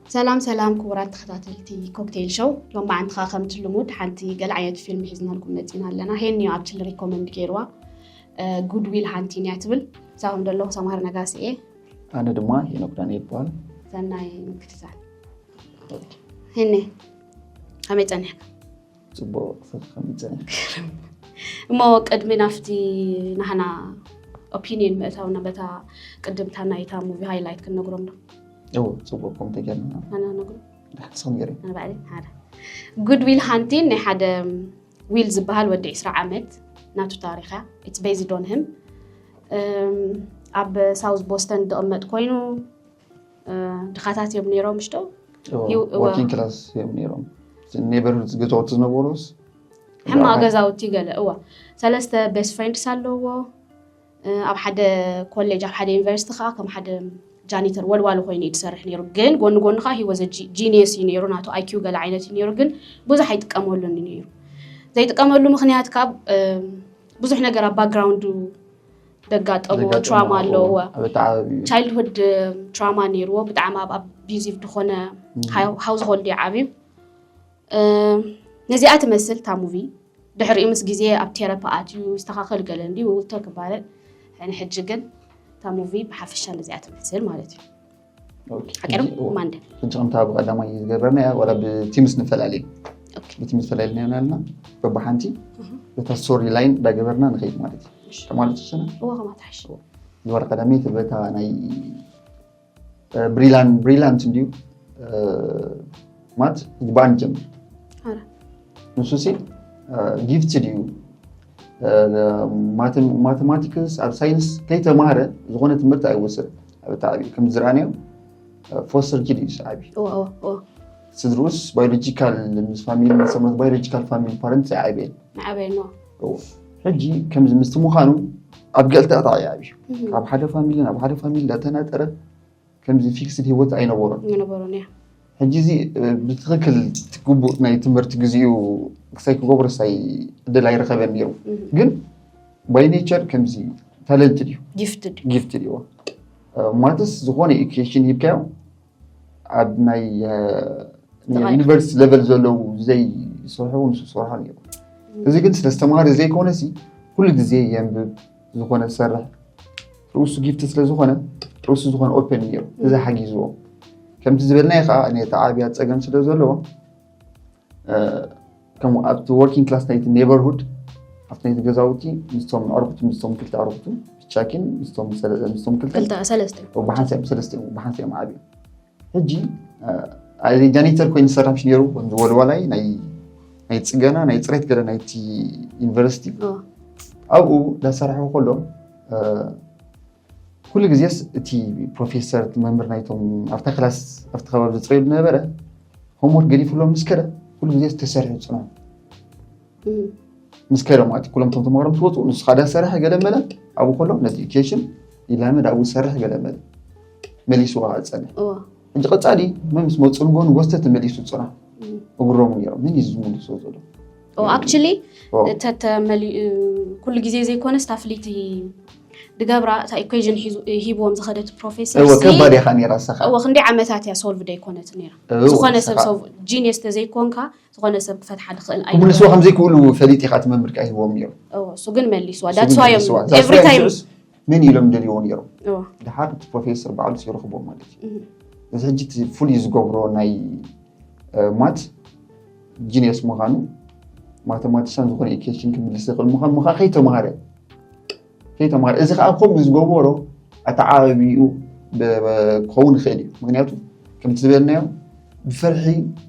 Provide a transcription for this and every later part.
ሰላም ሰላም ክቡራት ተኸታተልቲ ኮክቴል ሾው፣ ሎማዓንቲ ኸዓ ከምቲ ልሙድ ሓንቲ ገለ ዓይነት ፊልም ሒዝናልኩም መፂና ኣለና። ሄኒ እዩ ኣብቲ ሪኮመንድ ገይርዋ፣ ጉድ ዊል ሃንቲንግ እያ ትብል። ሳኹም ዘለኹ ሰምሃር ነጋሲ እየ። ኣነ ድማ ሄኖክ ዳንኤል ይበሃል። ሰናይ ምክትታል። ሄኒ ከመይ ፀኒሕካ? ፅቡቅ ሰብ ከመይ ፀኒሕካ? እሞ ቅድሚ ናፍቲ ናህና ኦፒኒየን ምእታውና በታ ቅድምታ ናይታ ሙቪ ሃይላይት ክንነግሮም ዶ? እዎ፣ ፅቡቅ ከምኡ ተጌርና ኣነ ነግሮ ንስኹም ገይረ ኣነ ባዕለይ ሓደ ጉድ ዊል ሃንቲንግ ናይ ሓደ ዊል ዝበሃል ወዲ ዕስራ ዓመት ናቱ ታሪኻ it's based on him። ኣብ ሳውዝ ቦስተን ዝቕመጥ ኮይኑ ድኻታት እዮም ነይሮም ምሽቶ። ወርኪንግ ክላስ እዮም ነይሮም። ኔበርሁድ ገዛውቲ ዝነበሩስ ሕማቕ ገዛውቲ ገለ እዋ ሰለስተ ቤስት ፍሬንድስ ኣለዎ። ኣብ ሓደ ኮሌጅ ኣብ ሓደ ዩኒቨርሲቲ ከዓ ከም ሓደ ጃኒተር ወልዋሉ ኮይኑ እዩ ዝሰርሕ ነይሩ። ግን ጎኒ ጎኒ ከዓ ሂወዘ ጂኒየስ እዩ ነይሩ። ናቱ ኣይኪው ገለ ዓይነት እዩ ነይሩ፣ ግን ብዙሕ ኣይጥቀመሉን እዩ ነይሩ። ዘይጥቀመሉ ምክንያት ካብ ብዙሕ ነገር ኣብ ባክግራውንዱ ደጋጠሞ ትራማ ኣለዎ። ቻይልድሁድ ትራማ ነይርዎ። ብጣዕሚ ኣብ ኣቢዚቭ ዝኾነ ሃውስሆልድ እዩ ዓብዩ። ነዚኣ ትመስል እታ ሙቪ። ድሕሪኡ ምስ ግዜ ኣብ ቴረፒ ኣትዩ ይስተኻኸል ገለ እንዲ ውተ ክባለል። ሕኒ ሕጂ ግን እታ ሙቪ ብሓፈሻ ነዚኣ ትመስል ማለት እዩ። ሓቂሩ ማንደ ሕጂ ከምታ ብቀዳማይ ዝገበርና እያ ዋላ ብቲምስ ንፈላለዩ ብቲምስ ተፈላለዩ ኣለና። በብሓንቲ በታ ስቶሪ ላይን እንዳገበርና ንኸይድ ማለት እዩ። ተማለት ሰና እዋ ከማትሓሽ ዝወረ ቀዳመይቲ በታ ናይ ብሪላን ብሪላንት እንዲዩ ማት ህጅባን ጀምር ንሱ ሲ ጊፍትድ እዩ። ማቴማቲክስ ኣብ ሳይንስ ከይተማሃረ ዝኾነ ትምህርቲ ኣይወሰድ። ብጣዕሚ ከም ዝረኣናዮ ፎስተር ኪድ እዩ ዓብዩ። ስድርኡስ ባዮሎጂካል ምስ ፋሚሊ ሰምረት ባዮሎጂካል ፋሚሊ ፓረንት ኣይዓብየን። ዓበይኖ ሕጂ ከምዚ ምስቲ ምዃኑ ኣብ ገልተ ኣታ ዓብዩ ካብ ሓደ ፋሚሊ ናብ ሓደ ፋሚሊ እንዳተናጠረ ከምዚ ፊክስድ ህይወት ኣይነበሮን። ይነበሮን እያ ሕጂ እዚ ብትኽክል ትግቡእ ናይ ትምህርቲ ግዜኡ ክሳይ ክገብሮ ሳይ ዕድል ኣይረኸበን ነይሩ። ግን ባይ ኔቸር ከምዚ ታለንትድ እዩ፣ ጊፍትድ ጊፍትድ እዩ። ማትስ ዝኾነ ኢኩዌሽን ሂብካዮ ኣብ ናይ ዩኒቨርሲቲ ሌቨል ዘለዉ ዘይሰርሑ ንሱ ዝሰርሖ ነይሩ። እዚ ግን ስለ ዝተምሃረ ዘይኮነ ሲ ኩሉ ግዜ የንብብ፣ ዝኾነ ዝሰርሕ ርእሱ ጊፍት ስለ ዝኾነ ርእሱ ዝኾነ ኦፕን ነይሩ። እዚ ሓጊዝዎ። ከምቲ ዝበልናዮ ከዓ ነቲ ዓብያ ፀገም ስለ ዘለዎ ከም ኣብቲ ወርኪንግ ክላስ ናይቲ ኔበርሁድ ኣብቲ ናይቲ ገዛውቲ ምስቶም ኣዕርኩቱ ምስቶም ክልተ ኣዕርኩቱ ብቻኪን ምስቶም ሰለ- ምስቶም ክልተ ክልተ ሰለስተ ብሓንሳኦም ሰለስተ ብሓንሳኦም ዓብዩ። ሕጂ ጃኒተር ኮይኑ ዝሰርሕ ምሽ ነይሩ ዝወልዋላይ ናይ ናይ ፅገና ናይ ፅሬት ገለ ናይቲ ዩኒቨርሲቲ ኦ፣ ኣብኡ እንዳሰራሑ ከሎ ኩሉ ግዜስ እቲ ፕሮፌሰር እቲ መምህር ናይቶም ኣብታ ክላስ ኣብቲ ከባቢ ዝፅረዩ ዝነበረ ሆምወርክ ገዲፍሎም ምስ ከደ ኩሉ ግዜስ ተሰሪሑ ፅንሑ እም፣ ምስ ከደ ማለት ኩሎም ቶም ተምሃሮ ምስ ወፁ ንሱ ካዳ ሰርሐ ገለ መለ ኣብኡ ከሎ ነዚ ኢኩዌሽን ኢላመድ ኣብኡ ዝሰርሕ ገለ መለ መሊስዋ ዝፀንሕ እዋ፣ ሕጂ ቀፃሊ መን ምስ መፁ ንጎ ንጎስተ ተመሊሱ ፅንሑ እም። እግሮም ነይሮም ምን እዩ ዝምልሶ ዘሎ ኦ፣ ኣክቹሊ ኦ። ተተመሊኡ ኩሉ ግዜ ዘይኮነስ እታ ፍልይቲ ድገብራ እታ ኢኩዌዥን ሂብዎም ዝኸደት ፕሮፌሰር እወ ሲ ከባድ ኢኻ ነይራ ሰኻ እወ ክንደይ ዓመታት እያ ሶልቭ ደይኮነት ነይራ እወ፣ ዝኾነ ሰብ ሰኻ- ሰብ ጂኒየስ ተዘይኮንካ ዝኾነ ሰብ ክፈትሓ ድኽእል ክምልስዎ ከም ዘይክእሉ ፈሊጥ ኢኻ ትመምር ካ ሂብዎም ነይሩ እሱ ግን መሊስዋ እሱ that's ግን why መሊስዋ። every time ምን ኢሎም ደልይዎ ነይሮም እወ ድሓር እቲ ፕሮፌሰር ባዕሉ ይረኽቦም ማለት እዩ እህ፣ እዚ ሕጂ እቲ ፍሉይ ዝገብሮ ናይ እ፣ ማት ጂኒየስ ምዃኑ ማተማቲሻን ዝኾነ ኢኩዌሽን ክምልስ ዝኽእል ምዃኑ ምዃ ከይተምሃረ ከይተምሃረ እዚ ከዓ ከምኡ ዝገበሮ ኣተዓባቢኡ ብ- ብ- ክኸውን ይኽእል እዩ። ምክንያቱ ከምቲ ዝበልናዮ ብፍርሒ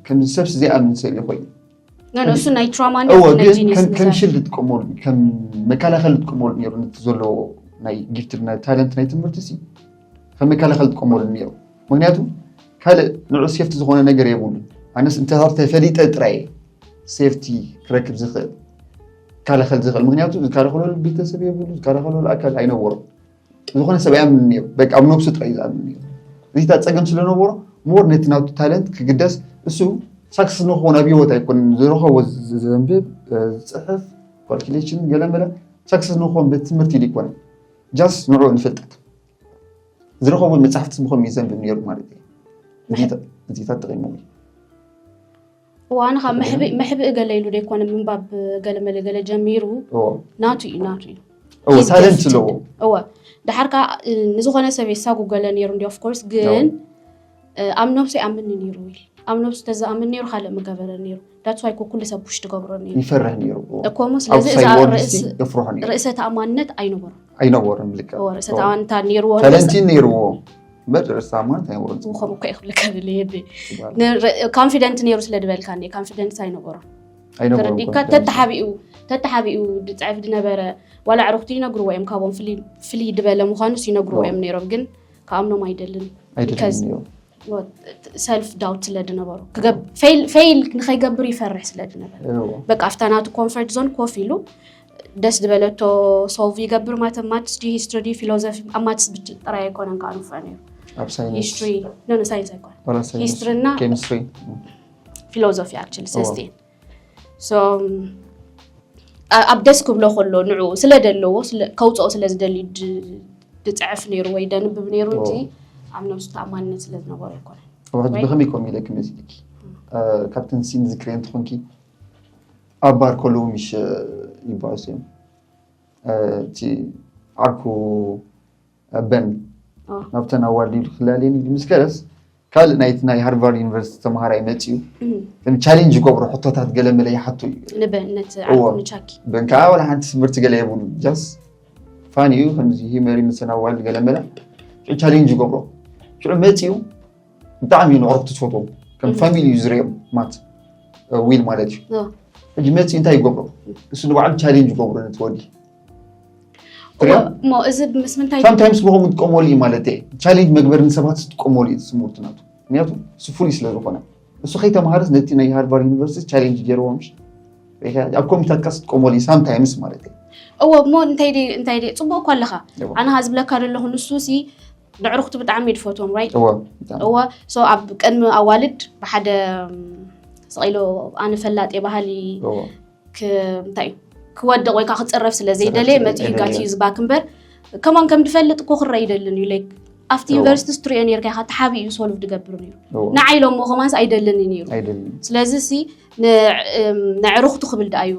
ከምዚ ሰብሲ ዘይኣምን ሰብ እዩ ኮይኑ ኖ ኖ እሱ ናይ ትራማ እወ ናይ ግን ጂኒየስ ከም- ከም ሽልድ ጥቀመሉ ከም መከላኸሊ ጥቀመሉ ነይሩ ነቲ ዘለዎ ናይ ጊፍት ናይ ታለንት ናይ ትምህርቲ ሲ ከም መከላኸሊ ጥቀመሉ ነይሩ። ምክንያቱ ካልእ ንዑ ሴፍቲ ዝኾነ ነገር የብሉን። ኣነስ እንተ ተፈሊጠ ጥራይ ሴፍቲ ክረክብ ዝኽእል ከላኸል ዝኽእል ምክንያቱ ዝከላኸለሉ ቤተሰብ የብሉ ዝከላኸለሉ ኣካል ኣይነበሮም። ዝኾነ ሰብ ኣይኣምንን ነይሩ በቃ ኣብ ነብሱ ጥራይ እዩ ዝኣምን ነይሩ። እዚታ ፀገም ስለነበሮ ሞር ነቲ ናቱ ታለንት ክግደስ እሱ ሳክሰስ ንክኾን ኣብ ህይወት ኣይኮን ዝረኸቦ ዘንብብ ዝፅሕፍ ካልኩሌሽን ገለመለ ሳክሰስ ንክኾን በቲ ትምህርቲ ኢሉ ይኮነ ጃስት ንዑ ንፍልጠት ዝረኸቦ መፅሓፍቲ ዝኮን እዩ ዘንብብ ነይሩ ማለት እዩ። እዚታት ጠቂሙ እዋን ካብ መሕብእ መሕብእ ገለ ኢሉ ደይኮነ ምንባብ ገለ መለ ገለ ጀሚሩ ናቱ እዩ ናቱ እዩ ታለንት ኣለዎ እወ ድሓር ከዓ ንዝኾነ ሰብ የሳጉ ገለ ነይሩ እንዲ ኦፍኮርስ ግን ኣብ ነብሱ ይኣምን ነይሩ ኢል ኣብ ነብሱ ተዝኣምን ነይሩ ካልእ ምገበረ ነይሩ that's why ኩሉ ሰብ ፑሽ ትገብሮ ነይሩ ይፈርሕ ነይሩ እኮሞ ስለዚ የፍርሖ ነይሩ ርእሰ ተኣማንነት ኣይነበሮም ኣይነበሮም ልካ ርእሰ ተኣማንነት ነይርዎ ታለንት ነይርዎ መድረስ ተኣማንነት ኣይነበሮም እኮም እኮ ይኽብልካ ድልየብ ኮንፊደንት ነይሩ ስለ ድበልካ ኒ ኮንፊደንስ ኣይነበሮም ተረዲካ ተተሓቢኡ ተተሓቢኡ ድፅዕፍ ድነበረ ዋላ ዕሩክቲ ይነግርዎ እዮም ካብኦም ፍልይ ድበለ ምኳኑስ ይነግርዎ እዮም ነይሮም ግን ከኣምኖም ኣይደልን ኣይደልን ሰልፍ ዳውት ስለ ድነበሩ ፌል ንኸይገብር ይፈርሕ ስለ ድነበረ በቃ ኣብታ ናቱ ኮንፈርት ዞን ኮፍ ኢሉ ደስ ዝበለቶ ሶልቭ ይገብር ማተማቲክስ ዲ ሂስትሪ ዲ ፊሎዞፊ ኣብ ማትስ ጥራይ ኣይኮነን ከዓ ንፍዕ ነይሩ ኣብ ሳይንስ ሂስትሪ ኖ ሳይንስ ኣይኮነ ዋላ ሳይንስ ሂስትሪ እና ኬሚስትሪ ፊሎዞፊ ኣክቹሊ ሰስቴን ኣብ ደስ ክብሎ ከሎ ንዑ ስለ ደለዎ ከውፅኦ ስለ ዝደሊ ድፅዕፍ ነይሩ ወይ ደንብብ ነይሩ እንጂ ኣብ ነብሱ ተኣማንነት ስለ ዝነበሮ ኣይኮነን ሕጂ ብኸመይ ከምኡ ኢለኪ መሲልኪ ካብተን ሲን ዝክርየ እንትኾንኪ ኣብ ባር ከለዉ ምሽ ይበኣሱ እዮም እቲ ዓርኩ በን ናብተን ኣዋልድ ክላለየን ምስ ከለስ ካልእ ናይቲ ናይ ሃርቫርድ ዩኒቨርሲቲ ተምሃራይ መፅኡ ከም ቻሌንጅ ይገብሮ ሕቶታት ገለ መለ ይሓቱ እዩ ንበነት ዓርኩ ንቻኪ በን ከዓ ዋላ ሓንቲ ስምርቲ ገለ የብሉ ጃስ ፋን እዩ ከምዚ ሂመሪ ምሰን ኣዋልድ ገለ መለ ሽዑ ቻሌንጅ ይገብሮ ሽዑ መፅኡ ብጣዕሚ እዩ ንዕረፍቱ ዝፈትዎም ከም ፋሚሊ እዩ ዝሪኦም ማት ዊል ማለት እዩ ሕጂ መፂኡ እንታይ ይገብሮ እሱ ንባዕሉ ቻሌንጅ ይገብሮ ነቲ ወዲ እዚ ምስ ምንታይ ሳምታይምስ ብከምኡ ትጥቀመሉ እዩ ማለት እየ ቻሌንጅ መግበሪ ንሰባት ትጥቀመሉ እዩ ስሙርቲ ናቱ ምክንያቱ እሱ ፍሉይ ስለ ዝኾነ እሱ ከይተምሃረስ ነቲ ናይ ሃርቫርድ ዩኒቨርሲቲ ቻሌንጅ ገይርዎ ምሽ ኣብ ኮምፒታትካስ ትጥቀመሉ እዩ ሳምታይምስ ማለት እዩ እዎ እሞ እንታይ እንታይ ጽቡቅ እኮ ኣለኻ ኣነ ዝብለካ ዘለኹ ንሱ ሲ ንዕርክቱ ብጣዕሚ ድፈትዎም ራይት እዎ እዎ ሶ ኣብ ቅድሚ ኣዋልድ ብሓደ ስቕ ኢሎ ኣነ ፈላጤ ባህሊ እንታይ እዩ ክወድቕ ወይ ከዓ ክፅረፍ ስለ ዘይደለየ መፂኡ ጋት እዩ ዝባክ እምበር ከማን ከም ድፈልጥ እኮ ክረአ ይደልን እዩ ላይክ ኣብቲ ዩኒቨርሲቲ ስትሪኦ ነርካ ኢኻ ተሓቢኡ ሶልቭ ድገብር ነይሩ ንዓይ ኢሎሞ ከማንስ ኣይደልን እዩ ነይሩ ስለዚ ሲ ንዕርክቱ ክብል ደኣ እዩ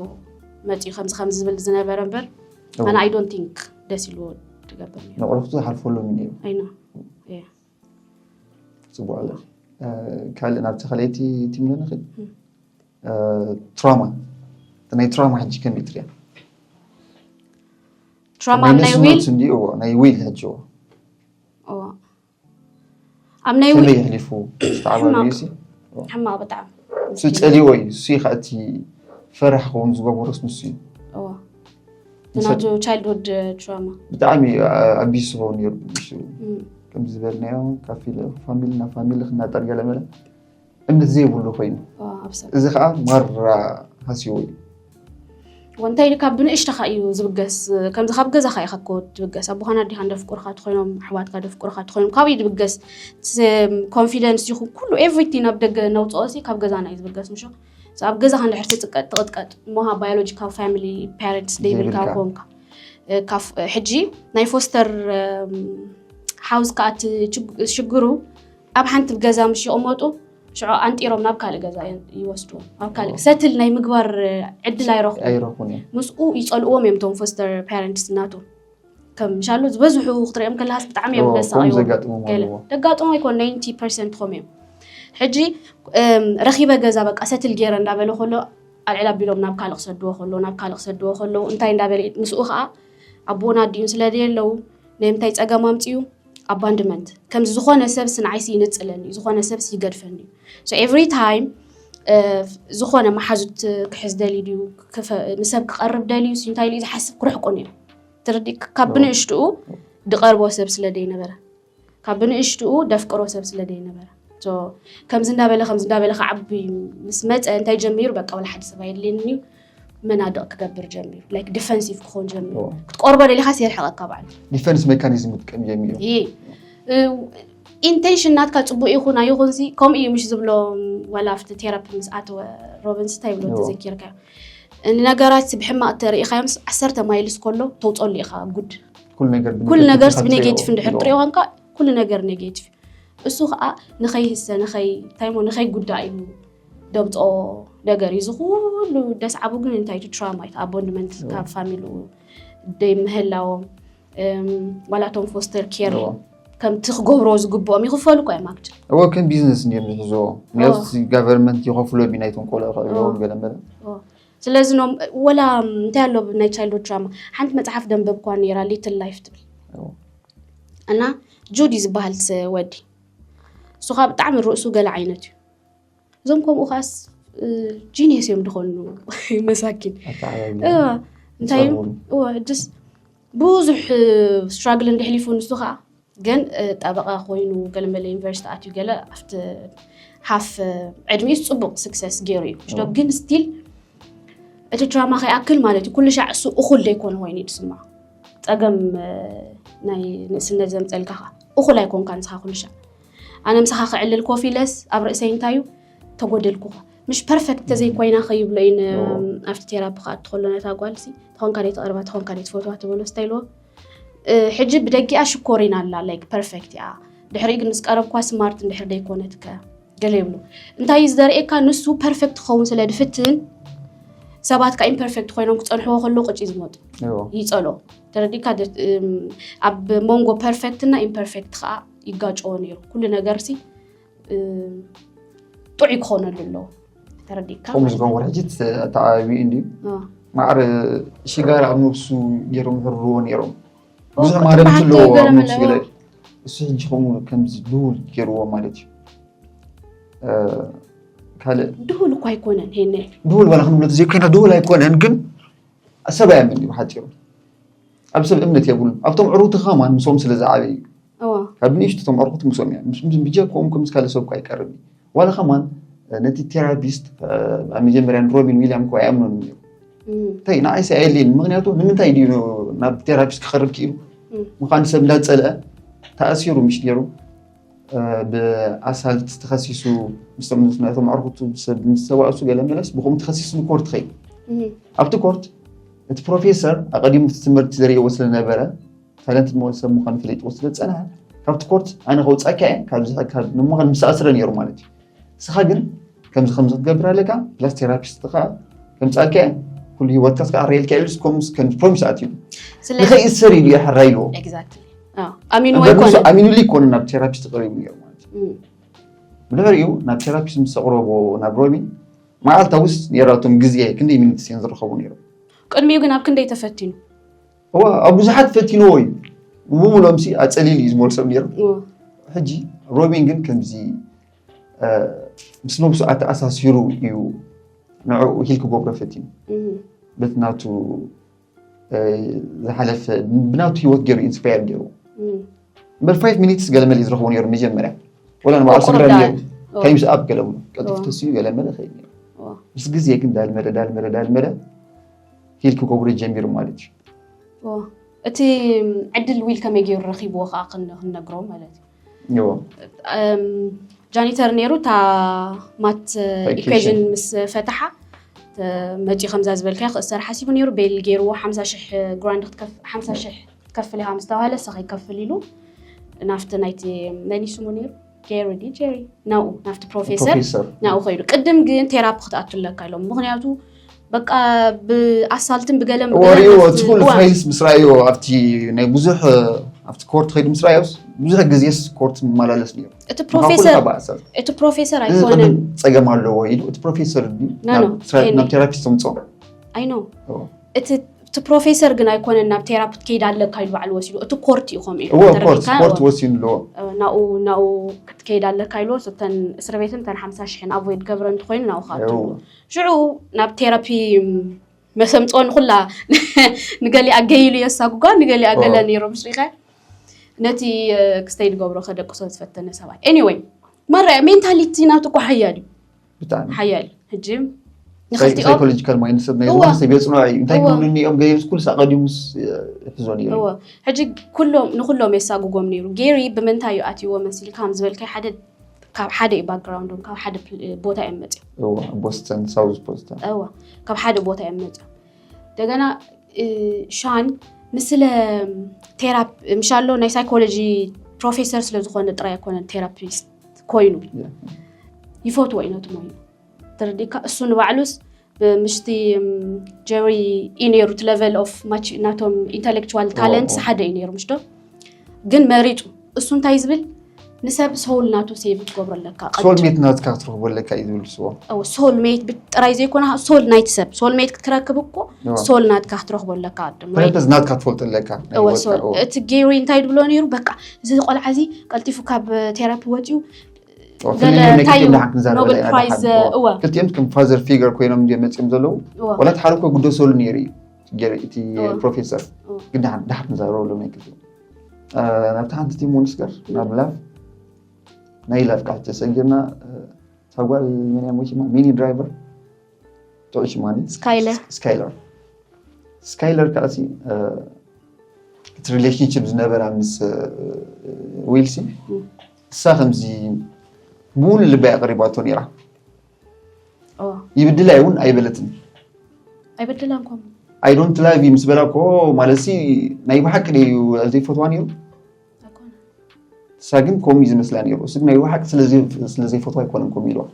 መፂኡ ከምዚ ከምዚ ዝብል ዝነበረ እምበር ኣነ ኣይ ዶንት ቲንክ ደስ ኢልዎ ትገብር ነይሩ ንዕርክቱ ዝሓልፈሎም እዩ ነይሩ ኣይኖ ፅቡቅ ኣሎ ካልእ ናብቲ ካልኣይቲ ቲም ንኽእል ትራማ ናይ ትራማ ሕጂ ከመይ ትሪያ ትራማ ናይ ዊል እንዲ ናይ ዊል ሕጂ ኣብ ናይ ከመይ የሕሊፉ ዝተዓባዩ ሲ ሕማቅ ብጣዕሚ እሱ ፀሊዎ እዩ እሱ ከዓ እቲ ፈራሕ ክኸውን ዝገበሮስ ንሱ እዩ ናቱ ቻይልድሁድ ትራማ ብጣዕሚ ኣቢስ ዝኸውን ነሩ ከምዚ ዝበልናዮ ካብ ፋሚሊ ናብ ፋሚሊ ክናጠር ገለመለ እምነት ዘይብሉ ኮይኑ እዚ ከዓ ማራ ሃስይዎ እዩ ወንታይ ኢሉ ካብ ብንእሽተኻ እዩ ዝብገስ ከምዚ ካብ ገዛኻ ኢኻ ኮ ትብገስ ኣቦኻን ኣዴኻን ደፍቁርካ ትኾይኖም ኣሕዋትካ ደፍቁርካ ትኾይኖም ካብኡ እዩ ዝብገስ ኮንፊደንስ ይኹን ኩሉ ኤቭሪቲን ኣብ ደገ ነውፅኦ ሲ ካብ ገዛና እዩ ዝብገስ ምሾ ኣብ ገዛኻ እንድሕር ትጥቀጥ ትቕጥቀጥ እሞ ባዮሎጂካል ፋሚሊ ፓረንትስ ዘይብልካ ኮንካ ሕጂ ናይ ፎስተር ሓውዝ ከዓ ሽግሩ ኣብ ሓንቲ ገዛ ምሽ ይቕመጡ ሽዑ ኣንጢሮም ናብ ካልእ ገዛ ይወስድዎም ኣብ ካልእ ሰትል ናይ ምግባር ዕድል ኣይረኽቡ ኣይረኹን እዮም ምስኡ ይፀልእዎም እዮም ቶም ፎስተር ፓረንትስ ናቶም ከም ምሻሉ ዝበዝሑ ክትሪኦም ከለሃስ ብጣዕሚ እዮም ደሳቅዎም ዘጋጥሞም ኣለዎ ደጋጥሞ ይኮን ናይንቲ ፐርሰንት ኾም እዮም ሕጂ ረኺበ ገዛ በቃ ሰትል ገይረ እንዳበለ ከሎ ኣልዕል ኣቢሎም ናብ ካልእ ክሰድዎ ከሎ ናብ ካልእ ክሰድዎ ከለዉ እንታይ እንዳበለ ምስኡ ከዓ ኣቦኡን ኣዲኡን ስለ ደየለዉ ናይ ምንታይ ፀገም ኣምፅኡ ኣባንድመንት ከምዚ ዝኾነ ሰብሲ ንዓይሲ ይንፅለኒ እዩ ዝኾነ ሰብሲ ይገድፈኒ እዩ so every time ዝኾነ መሓዙት ክሕዝ ደልዩ ድዩ ንሰብ ክቐርብ ደልዩ እንታይ ኢሉ ዝሓስብ ክርሕቁን እዮም ትርዲ ካብ ብንእሽትኡ ድቐርቦ ሰብ ስለ ደይነበረ ካብ ብንእሽትኡ ደፍቅሮ ሰብ ስለ ደይነበረ ከምዚ እንዳበለ ከምዚ እንዳበለ ክዓቢ ምስ መፀ እንታይ ጀሚሩ በቃ ወላ ሓደ ሰብ ኣየድልየኒ እዩ መናድቕ ክገብር ጀሚሩ ላይክ ዲፈንሲቭ ክኾን ጀሚሩ ክትቆርቦ ደሊኻስ የርሕቐካ ባዕሉ ዲፈንስ ሜካኒዝም ክጥቀም ጀሚሩ ኢንቴንሽን ናትካ ፅቡቅ ይኹን ኣይኹን ሲ ከምኡ እዩ ምሽ ዝብሎ ዋላ ኣብቲ ቴራፒ ምስ ኣተወ ሮቢንስ እንታይ ይብሎ ተዘኪርካ ንነገራት ብሕማቅ ተሪኢኻዮምስ ዓሰርተ ማይልስ ከሎ ተውፀሉ ኢኻ ጉድ ኩሉ ነገር ብኔጌቲቭ እንድሕር ትሪኦ ኮንካ ኩሉ ነገር ኔጌቲቭ እሱ ከዓ ንኸይህሰ ንኸይ እንታይ ሞ ንኸይ ጉዳእ ኢሉ ደብጦ ነገር እዩ። እዚ ኩሉ ደስዓቡ ግን እንታይ እዩ? ትራማ እዩ። ኣቦንድመንት ካብ ፋሚሊኡ ደይ ምህላዎም፣ እም፣ ዋላ እቶም ፎስተር ኬር ከምቲ ክገብሮ ዝግብኦም ይኽፈሉ እኮ እዮም። ኣክቹዋሊ እዎ ከም ቢዝነስ እንዲዮም ዝሕዝዎ። ምክንያቱ ጋቨርንመንት ይኸፍሎ ቢ ናይቶም ቆልዑ ከዕብዎም ገለ መለ። ስለዚ ኖም ወላ እንታይ ኣሎ ናይ ቻይልድሁድ ድራማ ሓንቲ መፅሓፍ ደንበብኳ ነይራ፣ ሊትል ላይፍ ትብል። እና ጁዲ ዝበሃል ወዲ እሱ ከዓ ብጣዕሚ ርእሱ ገለ ዓይነት እዩ። እዞም ከምኡ ከዓስ ጂኒየስ እዮም ድኾኑ መሳኪን። እንታይ ስ ብዙሕ ስትራግል እንድሕሊፉ ንሱ ከዓ ግን ጠበቃ ኮይኑ ገለ መለ ዩኒቨርሲቲ ኣትዩ ገለ ኣብቲ ሃፍ ዕድሚኡስ ፅቡቅ ስክሰስ ገይሩ እዩ ሽዶ። ግን ስቲል እቲ ድራማ ከይኣክል ማለት እዩ ኩሉ ሻዕ እሱ እኹል ዘይኮነ ኮይኑ እዩ ዝስምዖ። ፀገም ናይ ንእስነት ዘምፀልካ ከዓ እኹል ኣይኮንካ ንስኻ ኩሉ ሻዕ። ኣነ ምሳኻ ክዕልል ኮፍ ኢለስ ኣብ ርእሰይ እንታይ እዩ ተጎደልኩኻ። ምሽ ፐርፌክት ተዘይኮይና ከይብሎ እዩ ኣብቲ ቴራፒ ክኣቱ ከሎ ነታ ጓልሲ ተኾንካ ደይ ተቐርባ ተኾንካ ደይ ትፈትዋ ትበሎ ስታይልዎ። ሕጂ ብደጊኣ ሽኮሪና ኣላ ላይክ ፐርፌክት እያ። ድሕሪኡ ግን ምስ ቀረብኳ ስማርት እንድሕር ደይኮነትከ ገለ ይብሉ። እንታይ እዩ ዘርእየካ ንሱ ፐርፌክት ክኸውን ስለ ድፍትን ሰባት ከዓ ኢምፐርፌክት ኮይኖም ክፀንሕዎ ከለዉ ቅጭ ዝመጡ ይፀሎ። ተረዲካ ኣብ መንጎ ፐርፌክት እና ኢምፐርፌክት ከዓ ይጋጨዎ ነይሩ። ኩሉ ነገር ሲ ጥዑይ ክኾነሉ ኣለዎ። ተረዲካ ከምኡ ዝገብር ሕጂ ተዓባቢ እንዲ ማዕረ ሽጋራ ኣብ ነብሱ ገይሮም ሕርዎ ነይሮም። ብዙሕ ማረምቲ ኣለዎ ኣብ ነብሱ ገለ እሱ ሕጂ ከምኡ ከምዚ ድውል ገይርዎ ማለት እዩ። ካልእ ድሁል እኳ ኣይኮነን ሄነ። ድሁል ዋላ ክንብሎ ዘይኮይና ድሁል ኣይኮነን፣ ግን ሰብ ኣያምን እዩ ብሓፂሩ። ኣብ ሰብ እምነት የብሉን። ኣብቶም ዕሩቲ ከማን ምስኦም ስለ ዝዓበየ እዩ። ካብ ንእሽቱ እቶም ዕርኩት ምስኦም እዮም። ምስ- ምስ- ብጀክኦም ከምስ ካልእ ሰብ እኳ ኣይቀርብ እዩ። ዋላ ከማን ነቲ ቴራፒስት ኣብ መጀመርያ ሮቢን ዊልያም እኳ ኣይኣምኖን እዩ። እንታይ ንዓይስ ኣየድልየኒ። ምክንያቱ ንምንታይ ድዩ ናብ ቴራፒስት ክቐርብ ክኢሉ? ምዃን ሰብ እንዳፀልአ ተኣሲሩ ምሽ ነይሩ። ብኣሳልት ተኸሲሱ ምስቶም ናይቶም ኣዕርኩቱ ሰብ ምስ ተባእሱ ገለ መለስ ብኸምኡ ተኸሲሱ ንኮርት ኸይዱ። ኣብቲ ኮርት እቲ ፕሮፌሰር ኣቐዲሙ እቲ ትምህርቲ ዘርእዎ ስለነበረ ታለንትድ መሆን ሰብ ምዃኑ ፈሊጥዎ ስለዝጸንሐ ካብቲ ኮርት ኣነ ከውጻካ እየ ካብ ንምዃን ምስ ኣስረ ነይሩ ማለት እዩ። ንስኻ ግን ከምዚ ከምዚ ክትገብር ኣለካ ፕላስ ቴራፒስት ኻ ከምጻካ እየ ኩሉ ህይወትካ ስካ ኣረየልካ ኢሉ ከም ከም ፕሮሚስ ኣትዩ ስለዚህ ንኸይእሰር ኢሉ እየ ሕራይ ኢልዎ። Exactly። ኣሚኑ እምበር ንሱ ኣይኮነን። ኣሚኑሉ ይኮነ ናብ ቴራፒስት ቀሪቡ ነይሩ ማለት እዩ። ብድሕሪኡ ናብ ቴራፒስት ምስ ኣቕረቦ ናብ ሮቢን መዓልታውስ ነይራቶም ግዜ ክንደይ ሚኒትስ እዮም ዝረኸቡ ነይሮም? ቅድሚኡ ግን ኣብ ክንደይ ተፈቲኑ? እዋ ኣብ ብዙሓት ፈቲንዎ እዩ። ብሙሉኦም ሲ ኣጸሊል እዩ ዝበሉ ሰብ ነይሩ። እዋ። ሕጂ ሮቢን ግን ከምዚ ምስ ነብሱ ኣተኣሳሲሩ እዩ ንዕኡ ሂል ክገብሮ ፈቲኑ። በቲ ናቱ ዝሓለፈ ብናቱ ሂወት ገይሩ ኢንስፓየር ገይሩ እምበር ፋይቭ ሚኒትስ ገለ መለ ዝረኽቦ ነይሩ መጀመርያ ወላ ንባዕሉ ሰምረ ነይሩ ታይምስ ኣፕ ገለ ብሎ ቀልጢፍ ተስዩ ገለ መለ ኸይድ ነይሩ ምስ ግዜ ግን ዳልመደ ዳልመደ ዳልመደ ሂል ክገብሮ ጀሚሩ ማለት እዩ። እቲ ዕድል ዊል ከመይ ገይሩ ረኺብዎ ከዓ ክንነግሮ ማለት እዩ። ጃኒተር ነይሩ እታ ማት ኢኩዌዥን ምስ ፈትሓ መፂኡ ከምዛ ዝበልካዮ ክእሰር ሓሲቡ ነይሩ ቤል ገይርዎ ሓምሳ ሽሕ ግራንድ ሓምሳ ሽሕ ክትከፍል ኢኻ ምስ ተባሃለ እሳ ከይከፍል ኢሉ ናፍቲ ናይቲ መን እዩ ስሙ ነይሩ ጌሪ ዲ ጄሪ ናብኡ ናብቲ ፕሮፌሰር ናብኡ ከይዱ ቅድም ግን ቴራፒ ክትኣቱ ኣለካ ኢሎም ምክንያቱ በቃ ብኣሳልትን ብገለን ወሪዎ እቲ ኩሉ ፋይልስ ምስ ረኣዮ ኣብቲ ናይ ብዙሕ ኣብቲ ኮርት ከይዱ ምስ ረኣዮስ ብዙሕ ግዜስ ኮርት ምመላለስ ነይሩ እቲ ፕሮፌሰር እቲ ፕሮፌሰር ኣይኮነን ጸገም ኣለዎ ኢሉ እቲ ፕሮፌሰር ናብ ቴራፒስት ምጾ ኣይ ኖ እቲ እቲ ፕሮፌሰር ግን ኣይኮነን ናብ ቴራፒ ትከይድ ኣለካ ኢሉ ባዕሉ ወሲዱ እቲ ኮርት እዩ ከምኡ ኢሉ ኮርት ወሲኑ ኣለዎ ናኡ ናኡ ክትከይድ ኣለካ ኢሉ እተን እስር ቤትን እተን ሓምሳ ሽሕን ኣቮይድ ገብረ እንተኮይኑ ናኡ ካቱ ሽዑ ናብ ቴራፒ መሰምፅኦ ንኩላ ንገሊኣ ገይሉ የሳጉጓ ንገሊኣ ገለ ነይሮ ምስ ሪኸ ነቲ ክስተይ ድገብሮ ከደቅሶ ዝፈተነ ሰብኣይ anyway ማራ ሜንታሊቲ ናቱ እኮ ሓያል እዩ ብጣዕሚ ሓያል እዩ ሕጂ ንክልቲኦም ሳይኮሎጂካል ማይንድ ሰብ ናይ ዝኾነ ሰብ የፅንዖ እዩ እንታይ ክብሉኒ እዮም ገይሩስ ኩሉ ሳቀዲሙስ ይሕዞ ነይሩ እወ ሕጂ ኩሎም ንኩሎም የሳጉጎም ነይሩ ጌሪ ብምንታይ እዩ ኣትይዎ መሲልካ ከም ዝበልካይ ሓደ ካብ ሓደ እዩ ባክግራውንዶም ካብ ሓደ ፕል- ቦታ እዮም መፅኦም እዎ ቦስተን ሳውዝ ቦስተን እወ ካብ ሓደ ቦታ እዮም መፅኦም እንደገና እ፣ ሻን ንስለ ቴራፕ ምሻሎ ናይ ሳይኮሎጂ ፕሮፌሰር ስለ ዝኾነ ጥራይ ኣይኮነን ቴራፒስት ኮይኑ ይፈትዎ እዩ ነቲ ሞዩ ተረዲካ እሱ ንባዕሉስ ብምሽቲ ጀሪ እዩ ነይሩ እቲ level of ናቶም intellectual talents ሓደ እዩ ነይሩ ምሽዶ ግን መሪጡ እሱ እንታይ ዝብል ንሰብ soul ናቱ save ክትገብሮ ኣለካ soulmate ናትካ ክትረኽቦ ኣለካ እዩ ዝብል ስዎ soulmate ጥራይ ዘይኮነ soul ናይቲ ሰብ soulmate ክትረክብ እኮ soul ናትካ ክትረኽቦ ኣለካ purpose ናትካ ትፈልጦ ኣለካ እቲ ጌሪ እንታይ ድብሎ ነይሩ በቃ እዚ ቆልዓ እዚ ቀልጢፉ ካብ ቴራፒ ወፂኡ ክልቲኦም ከም father figure ኮይኖም እንዲ መፅኦም ዘለዉ ወላ ሓደ ኮ ጉዶ soul ነይሩ እዩ እቲ ፕሮፌሰር ግን ድሓር ንዛረበሎም ናይ ክልቲኦም ናብቲ ሓንቲ ቲም ወንስገር ናብ ላፍ ናይ ላፍ ቃል ተሰጊርና ሳጓል መን ሞሽማ ሚኒ ድራይቨር ጥዑይ ሽማ ስካይለር ስካይለር ስካይለር ከዓ እቲ relationship ዝነበራ ምስ ዊልሲ እሳ ከምዚ ብሙሉ ልባ ኣቅሪባቶ ነይራ ይብድላይ እውን ኣይበለትን ኣይበድላን ኮም I don't love you ምስ በላ ኮ ማለት ሲ ናይ ብሓቂ ድዩ ዘይፈትዋ ነይሩ እሳ ግን ኮም እዩ ዝመስላ ነይሩ እሱ ናይ ብሓቂ ስለዘይፈትዋ ኣይኮነን ኮም ኢልዋ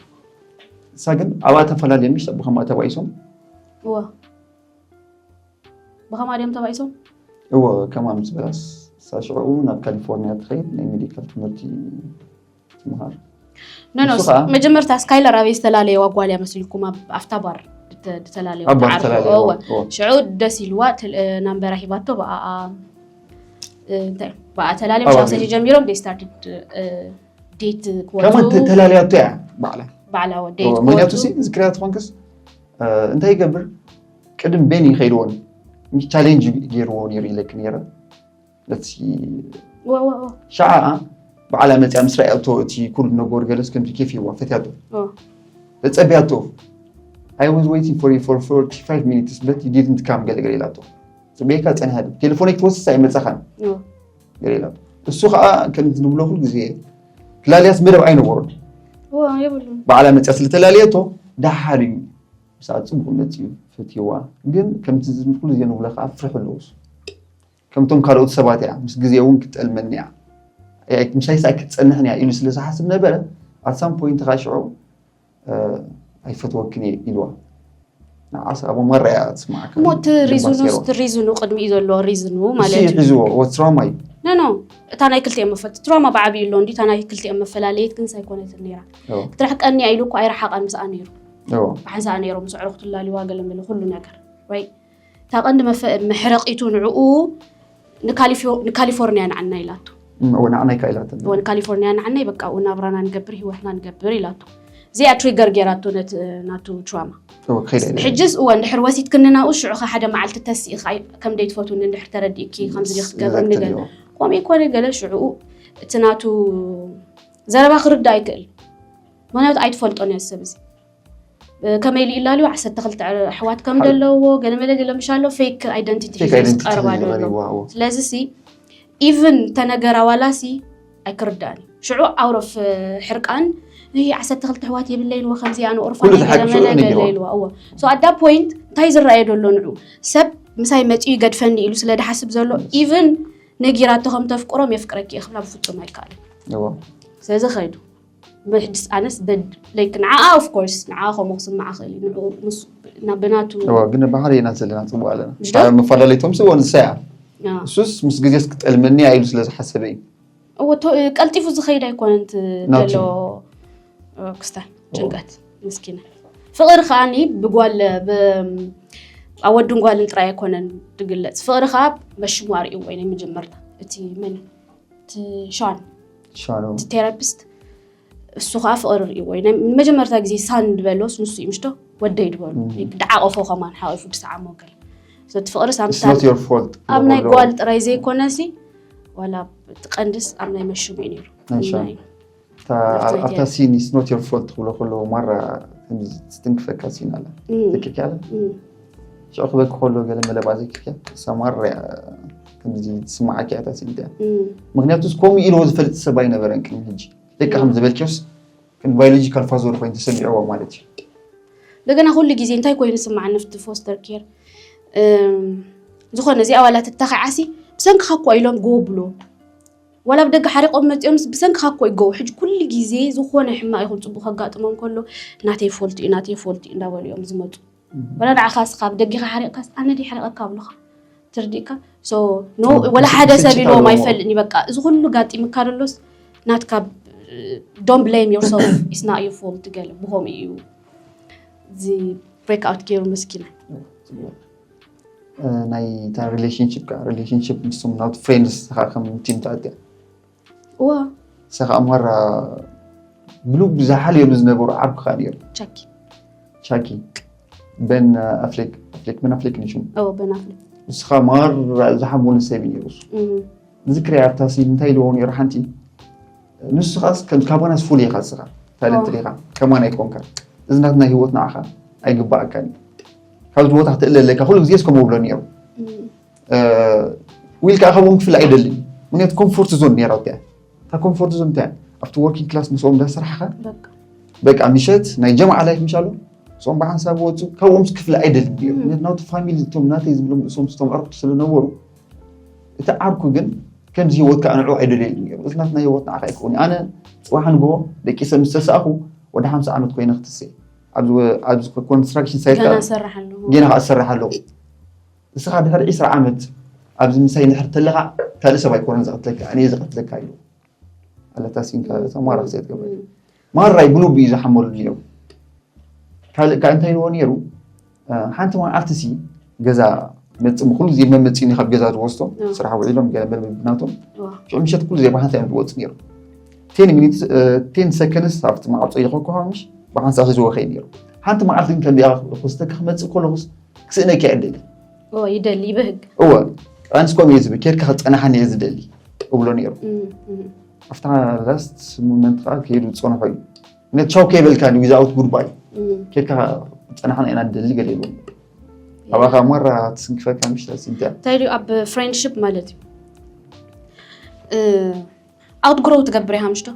እሳ ግን ኣብኣ ተፈላለየ ምሽ ብኸማ ተባኢሶም ብኸማ ድዮም ተባኢሶም እዎ ከማ ምስ በላስ ሳሽዕኡ ናብ ካሊፎርኒያ ትኸይድ ናይ ሜዲካል ትምህርቲ ትምሃር ኖኖ መጀመርታ ስካይለር ኣበይ ዝተላለየዋ ጓል እያ መሲልኩም ኣብታ ባር ዝተላለየዋ ሽዑ ደስ ኢልዋ ናምበራ ሂባቶ ብኣኣ እንታይ ብኣ ተላልዮም ሻብ ሰቲ ጀሚሮም they started date ክወፁ ተላልያቶ እያ ባዕላ ባዕላ ወደይ ምክንያቱ ዝክርያ ትኾንክስ እንታይ ይገብር ቅድም ቤን ይኸይድዎን ቻሌንጅ ገይርዎ ነይሩ ኢለክ ነይረ ሻዓ በዓላ መፅያ ምስ ረኣያቶ እቲ ኩሉ ነገሩ ገለስ ከምቲ ኬፍ ይዋ ፈትያቶ ተፀብያቶ I was waiting for you for forty-five minutes but you didn't come ገለ ገለ ኢላቶ ፅበየካ ፀኒሓ ቴሌፎነይ ክትወስስ ኣይመፀኻን ገለ ኢላቶ እሱ ከዓ ከምቲ ንብሎ ኩሉ ግዜ ክላልያስ መደብ ኣይነበሮን በዓላ መፅያ ስለተላለየቶ ደሓር እዩ ምሳኣ ፅቡቅ መፅዩ ፈትይዋ ግን ከምቲ ዝምኩሉ ግዜ ንብሎ ከዓ ፍርሒ ኣለዎ ከምቶም ካልኦት ሰባት እያ ምስ ግዜ እውን ክትጠልመኒ እያ ምሳይ ሳይ ክትፀንሕን እያ ኢሉ ስለ ዝሓስብ ነበረ ኣት ሳም ፖይንት ከዓ ሽዑ ኣይፈትወክን እየ ኢልዋ ንዓስ ኣብ ማራ እያ ትስማዓካ እሞ እቲ ሪዝኑ እቲ ሪዝኑ ቅድሚኡ ዘሎ ሪዝኑ ማለት እዩ ሒዝዎ ወትራማ እዩ ኖ ኖ እታ ናይ ክልቲኦም መፈት ትራማ ብዓብዩ ኣሎ እንዲ እታ ናይ ክልቲኦም መፈላለየት ግን ሳይኮነትን ነይራ ክትረሕቀኒ ኢሉ እኮ ኣይረሓቐን ምስኣ ነይሩ ብሓንሳኣ ነይሮም ምስ ዕረኽቱ ላሊዋ ገለ መለ ኩሉ ነገር ወይ እታ ቀንዲ መሕረቂቱ ንዕኡ ንካሊፎርኒያ ንዓና ኢላቶ ንዓናይ ካ ኢላቶ ንካሊፎርኒያ ንዓናይ በቃ ናብራና ንገብር ህይወትና ንገብር ኢላቶ እዚኣ ትሪገር ገይራቶ ነቲ ናቱ ትራማ ሕጅስ እወ እንድሕር ወሲድክኒ ናብኡ ሽዑ ከ ሓደ መዓልቲ ተስኢኻ ከም ደይትፈትውኒ እንድሕር ተረዲእኪ ከምዚ ዲኺ ክትገብርኒ ገለ ከምኡ ይኮነ ገለ ሽዑኡ እቲ ናቱ ዘረባ ክርዳእ ኣይክእል ምክንያቱ ኣይትፈልጦን እያ ሰብ እዚ ከመይ ኢሉ ኢላልዩ ዓሰርተ ክልተ ኣሕዋት ከም ዘለዎ ገለመለ ገለ ምሻሎ ፌክ ኣይደንቲቲ ሒዙ ዝቀርብ ኣሎ ስለዚ ሲ ኢቭን ተነገራ ዋላ ሲ ኣይክርዳእን እዩ ሽዑ ኣውሮፍ ሕርቃን ይህ ዓሰርተ ክልተ ኣሕዋት የብለይን ወ ከምዚ ኣነ ኦርፋን ገለመለ ገለ ኢልዋ እዎ so at that point እንታይ ዝረኣየ ደሎ ንዑ ሰብ ምሳይ መፂኡ ይገድፈኒ ኢሉ ስለ ድሓስብ ዘሎ ኢቭን ነጊራቶ ከም ተፍቅሮም የፍቅረኪ እየ ክብላ ብፍፁም ኣይከኣልን ስለዚ ከይዱ ብሕድስ ኣነስ በድ like ንዓኣ of course ንዓኣ ከምኡ ክስምዓ ክእል እዩ ንዕኡ ምስ ናብ ብናቱ እዋ ግን ብሓደ ኢና ዘለና ፅቡቅ ኣለና ምሽ ዶ? ኣብ መፈላለይቶም ስዎ ንሳ እያ እያ። እሱስ ምስ ግዜስ ክጠልመኒ እያ ኢሉ ስለ ዝሓሰበ እዩ እዎ ቶ- ቀልጢፉ ዝኸይድ ኣይኮነን እቲ ናቱ። ዘሎ እ፣ ክስታይ ጭንቀት ምስኪና ፍቕሪ ከዓኒ ብጓል ብ- ኣብ ወድን ጓልን ጥራይ ኣይኮነን ዝግለፅ ፍቕሪ ከዓ መሽሙ ኣርእዎ እዩ ናይ መጀመርታ እቲ መን እቲ ሻን ሻሎ እቲ ቴራፒስት እሱ ከዓ ፍቕሪ ርእይዎ እዩ ናይ መጀመርታ ግዜ ሳን ዝበሎስ ንሱ እዩ ምሽቶ ወደይ ዝበሉ ደዓቐፎ ከማን ሓቂፉ ብሰዓሞ ገለ እቲ ፍቕሪ It's not your fault ኣብ ናይ ጓል ጥራይ ዘይኮነ ሲ ዋላ እቲ ቀንድስ ኣብ ናይ መሽሙ እዩ ነይሩ ናይ ሻን ኣብታ ሲን It's not your fault ትብሎ ከለዎ ማራ ትንክፈካ ሲን ኣላ ትክክ ያለ ሽዑ ክበኪ ከሎ ገለ መለባ ዘይክክያ ሰማር ከምዚ ትስማዓኪ እያ ታሲን እያ ምክንያቱ ከምኡ ኢልዎ ዝፈልጥ ሰብ ኣይነበረን ቅድሚ ሕጂ ደቂ ከም ዝበልኪዮስ ከም ባዮሎጂካል ፋዘር ኮይኑ ተሰሚዕዎ ማለት እዩ እንደገና ኩሉ ግዜ እንታይ ኮይኑ ስማዕ ንፍቲ ፎስተር ኬር ዝኾነ እዚ ኣባላት እተኸዓሲ ብሰንክኻ እኮ ኢሎም ጎብሎ ወላ ብደገ ሓሪቆም መፂኦም ብሰንክኻ እኮ ይገቡ። ሕጂ ኩሉ ግዜ ዝኾነ ሕማቅ ይኹን ፅቡቅ ከጋጥሞም ከሎ ናተይ ፎልት እዩ ናተይ ፎልት እዩ እንዳበሉ እዮም ዝመፁ። ወላ ንዓኻ እስኻ ብደጊኻ ሓሪቕካስ ኣነ ድየ ሓሪቐካ ኣብሉኻ ትርዲእካ። So no ወላ ሓደ ሰብ ኢልዎም ኣይፈልጥን እዩ። በቃ እዚ ኩሉ ጋጢምካ ደሎስ ናትካ don't blame yourself, it's not your fault ገለ ብኸምኡ እዩ እዚ break out ገይሩ መስኪና። ናይ ታ relationship ካ relationship ምስቶም ናቱ friends ኻ ከም team ተኣትያ እዋ ሰኻ ማራ ብሉብ ዝሓልየሉ ዝነበሩ ዓርኩኻ ነይሩ። ቻኪ ቻኪ በን ኣፍሌክ ኣፍሌክ በን ኣፍሌክ ንሽሙ እዎ በናፍለ ንስኻ ማራ ዝሓመሉ ሰብ እዩ ነይሩ እሱ። እም፣ ዝክርያ ኣብታ ሲን እንታይ ኢልዎ ነይሩ ሓንቲ ንስኻስ ከም ካባናስ ፍሉይ ኢኻ ንስኻ ታለንት ኢኻ ከማን ኣይኮንካ እዚ ናትና ህይወት ንዓኻ ኣይግባኣካን እዩ ካብዚ ቦታ ክትእለ ኣለካ ኩሉ ግዜ እስከምዎ ብሎ ነይሩ እም፣ ዊል ከዓ ከምኡ ክፍለ ኣይደልን ምክንያቱ ኮምፎርት ዞን ነይራ እያ እታ ኮምፎርት ዞን እንታይ ኣብቲ ወርኪንግ ክላስ ምስኦም እንዳሰራሕኻ በቃ በቃ ምሸት ናይ ጀምዓ ላይፍ ምሻሉ እሶም ብሓንሳብ ወፁ ካብኦም ክፍለ ኣይደልን እዩ ምክንያቱ ናቱ ፋሚሊ እቶም ናተይ ዝብሎም እሶም ስቶም ዕርኩ ስለነበሩ እቲ ዓርኩ ግን ከምዚ ህይወት ከዓ ንዑ ኣይደልየሉ ነይሩ እዚ ናትና ህይወት ንዓኻ ኣይከውን ኣነ ፅባሕ ንግሆ ደቂሰ ምስ ተሳእኹ ወደ ሓምሳ ዓመት ኮይነ ክትሰ ኣብዚ ኮንስትራክሽን ሳይት ገና ሰራሕ ኣለዎ ገና ከዓ ዝሰርሕ ኣለኹ እስኻ ድሕሪ ዕስራ ዓመት ኣብዚ ምሳይ ንድሕር ተለኻ ካልእ ሰብ ኣይኮነን ዝቐትለካ ኣነ ዝቐትለካ ኢሉ ኣለታ ሲንካ ተማራ ክሰት ገበረ ማራይ ብሉብ እዩ ዝሓመሉ ነይሩ ካልእ ከዓ እንታይ ኢልዎ ነይሩ ሓንቲ መዓልቲ ሲ ገዛ መፅእ ኩሉ ዜ መመፅኒ ካብ ገዛ ዝወስዶ ስራሕ ውዒሎም ገለ መልመድ ብናቶም ሽዑ ምሸት ኩሉ ዜ ብሓንሳ እዮም ዝወፁ ነይሩ ቴን ሚኒትስ ቴን ሰከንድስ ኣብቲ ማዕፆ ይኸኩ ምሽ ብሓንሳ ክዝወኸ ነይሩ ሓንቲ መዓልቲ ግን ከምዚኣ ክስተካ ክመፅእ ከለኹስ ክስእነኪ እየ ደሊ እዎ ይደሊ ይብህግ እወ ኣንስ ከምኡ እየ ዝብል ኬድካ ክፀናሓኒ እየ ዝደሊ እብሎ ነይሩ እም፣ እም፣ ኣብታ ላስት ሞመንት ከዓ ከይዱ ዝፀንሖ እዩ ነቲ ቻው ከይበልካ without good bye እም። ኬድካ ክፀናሓና ኢና ንደሊ ገለ ይብሎ ኣባኻ ማራ ትስንክፈካ ምሽታስ እንታይ እንታይ ድዩ ኣብ ፍሬንድሽፕ ማለት እዩ ኣውትግሮው ትገብር ኢኻ ምሽቶ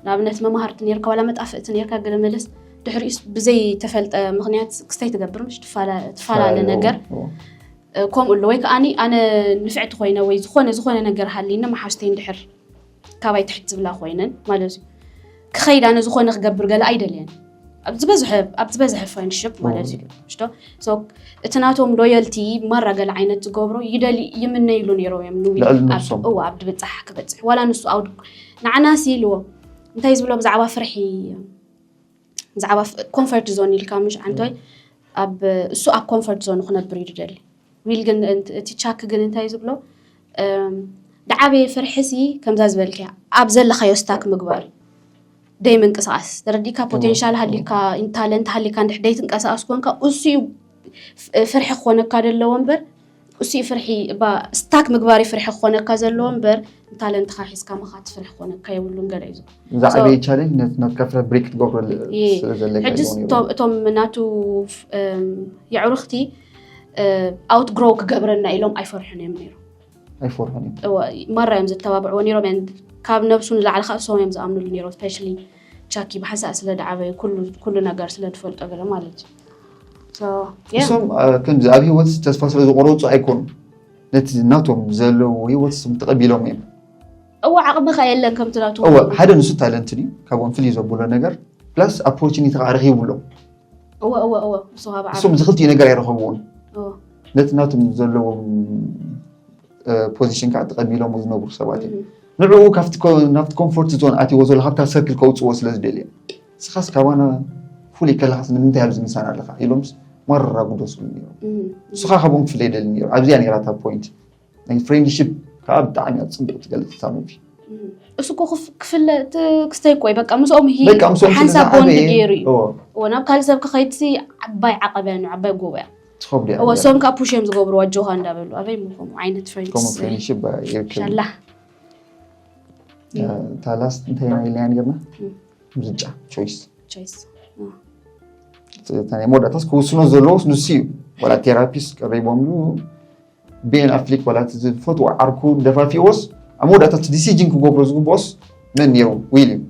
ንኣብነት መማህርቲ ነርካ ዋላ መጣፍእቲ ነርካ ገለ መለስ ድሕሪኡስ ብዘይ ተፈልጠ ምክንያት ክስተይ ትገብር ምሽ ትፈላለ ነገር ከምኡ ኣሎ ወይ ከዓኒ ኣነ ንፍዕቲ ኮይነ ወይ ዝኾነ ዝኾነ ነገር ሃልይኒ መሓዝተይ እንድሕር ካባይ ትሕት ዝብላ ኮይነን ማለት እዩ ክኸይድ ኣነ ዝኾነ ክገብር ገለ ኣይደልየን ኣብ ዝበዝሐ ኣብ ዝበዝሐ ፍሬንድሽፕ ማለት እዩ ሽቶ እቲ ናቶም ሎየልቲ ማራ ገለ ዓይነት ዝገብሮ ይደሊ ይምነይሉ ነይሮም እዮም ንዊ ልዕሊ ነብሶም። እዋ ኣብ ድብፃሕ ክበፅሕ ዋላ ንሱ ኣውድ ንዓናሲ ኢልዎ እንታይ ዝብሎ ብዛዕባ ፍርሒ ብዛዕባ ኮንፈርት ዞን ኢልካ ምሽ ዓንቶይ ኣብ እሱ ኣብ ኮንፈርት ዞን ክነብር እዩ ዝደሊ ዊል ግን እቲ ቻክ ግን እንታይ ዝብሎ ዳዓበየ ፍርሕሲ ከምዛ ዝበልክያ ኣብ ዘለካዮ ስታክ ምግባር ደይ ምንቅስቃስ ተረዲካ ፖቴንሻል ሃሊካ ታለንት ሃሊካ እንድሕ ደይ ትንቀሳቀስ ኮንካ እሱ እዩ ፍርሒ ክኾነካ ዘለዎ እምበር እሱ እዩ ፍርሒ እባ ስታክ ምግባር እዩ ፍርሒ ክኾነካ ዘለዎ እምበር ንታለንትካ ሒዝካ ምኻት ፍርሒ ክኾነካ የብሉን ገለ እዩ ዝብል። ዝዓበየ ቻሌንጅ ነቲ ናትካ ፍረ ብሬክ ትገብረሉ ይ- ስለ ዘለካ ሕጅስ ይኸውን እቶም- ይኸውን። እቶም ናቱ ፍ- እም፣ የዕሩኽቲ ኣውት ግሮው ክገብረና ኢሎም ኣይፈርሑን እዮም ነይሩ ኣይፈርሑን እዮም እወ፣ ማራ እዮም ዘተባብዕዎ ነይሮም and ካብ ነብሱ ንላዕሊ ከዓ እሶም እዮም ዝኣምኑሉ ነይሮም ስፔሻሊ ቻኪ ብሓንሳእ ስለ ደዓበዩ ኩሉ ኩሉ ነገር ስለ ዝፈልጦ ገለ ማለት እዩ So, yeah. እሶም አ፣ ከምዚ ኣብ ህይወት ተስፋ ስለ ዝቆረፁ ኣይኮኑ ነቲ ናቶም ዘለዎ ህይወት ስም ተቐቢሎም እዮም እወ ዓቕምኻ የለን ከምቲ ናቱ እወ ሓደ ንሱ ታለንት ድዩ ካብኦም ፍልይ ዘብሎ ነገር ፕላስ ኦፖርቹኒቲ ከዓ ረኪቡሎም እወ እወ እወ ንሱ ካብ ዓቕሚ እሶም እዚ ክልቲኡ ነገር ኣይረኸብዎን እወ ነቲ ናቶም ዘለዎም ፖዚሽን ከዓ ተቐቢሎም ዝነብሩ ሰባት እዮም እም። ንዕኡ ካብቲ ኮ- ናብቲ ኮምፎርት ዞን ኣትዎ ዘሎ ካብታ ሰርክል ከውፅዎ ስለ ዝደልዮ ንስኻስ ካባና ፍሉይ ከለኻስ ንምንታይ ኣብዚ ምሳና ኣለኻ ኢሎምስ ማራ ጉደስሉ ነይሮም እም። ንስኻ ካብኦም ክፍለ ይደሊ ነይሩ ኣብዚኣ ነይራ እታ ፖይንት ናይ ፍሬንድሽፕ ከዓ ብጣዕሚ እያ ፅቡቅ ትገልፅ እታ ሙቪ እም። እሱ እኮ ክፍ- ክፍለ እቲ ክስተይ እኮ እዩ በቃ ምስኦም ሂ በቃ ምስኦም ስለ ሓንሳብ ቦንድ ዝዓበየ- ገይሩ እዩ እዎ፣ እዎ ናብ ካልእ ሰብ ክኸይድሲ ዓባይ ዓቐብ እያ ዓባይ ጎቦ እያ ትኸብድ እያ እዎ እሶም ካብ ፑሽ እዮም ዝገብርዎ ኣጆኻ እንዳበሉ ኣበይ ምኾኑ ዓይነት ከምኡ ፍሬንድስ ፍሬንድሽፕ ይርከብ ሻላ እታ ላስት እንታይ ኢና ኢልና ነርና ምርጫ ቾይስ ቾይስ እታ ናይ መወዳእታስ ክውስኖ ዘለዎስ ንሱ እዩ ዋላ ቴራፒስት ቀሪቦምሉ ቤን ኣፍሊክ ዋላ እቲ ዝፈትዎ ዓርኩ ደፋፊዎስ ኣብ መወዳእታ እቲ ዲሲጅን ክገብሮ ዝግብኦስ መን ነይሩ ዊል እዩ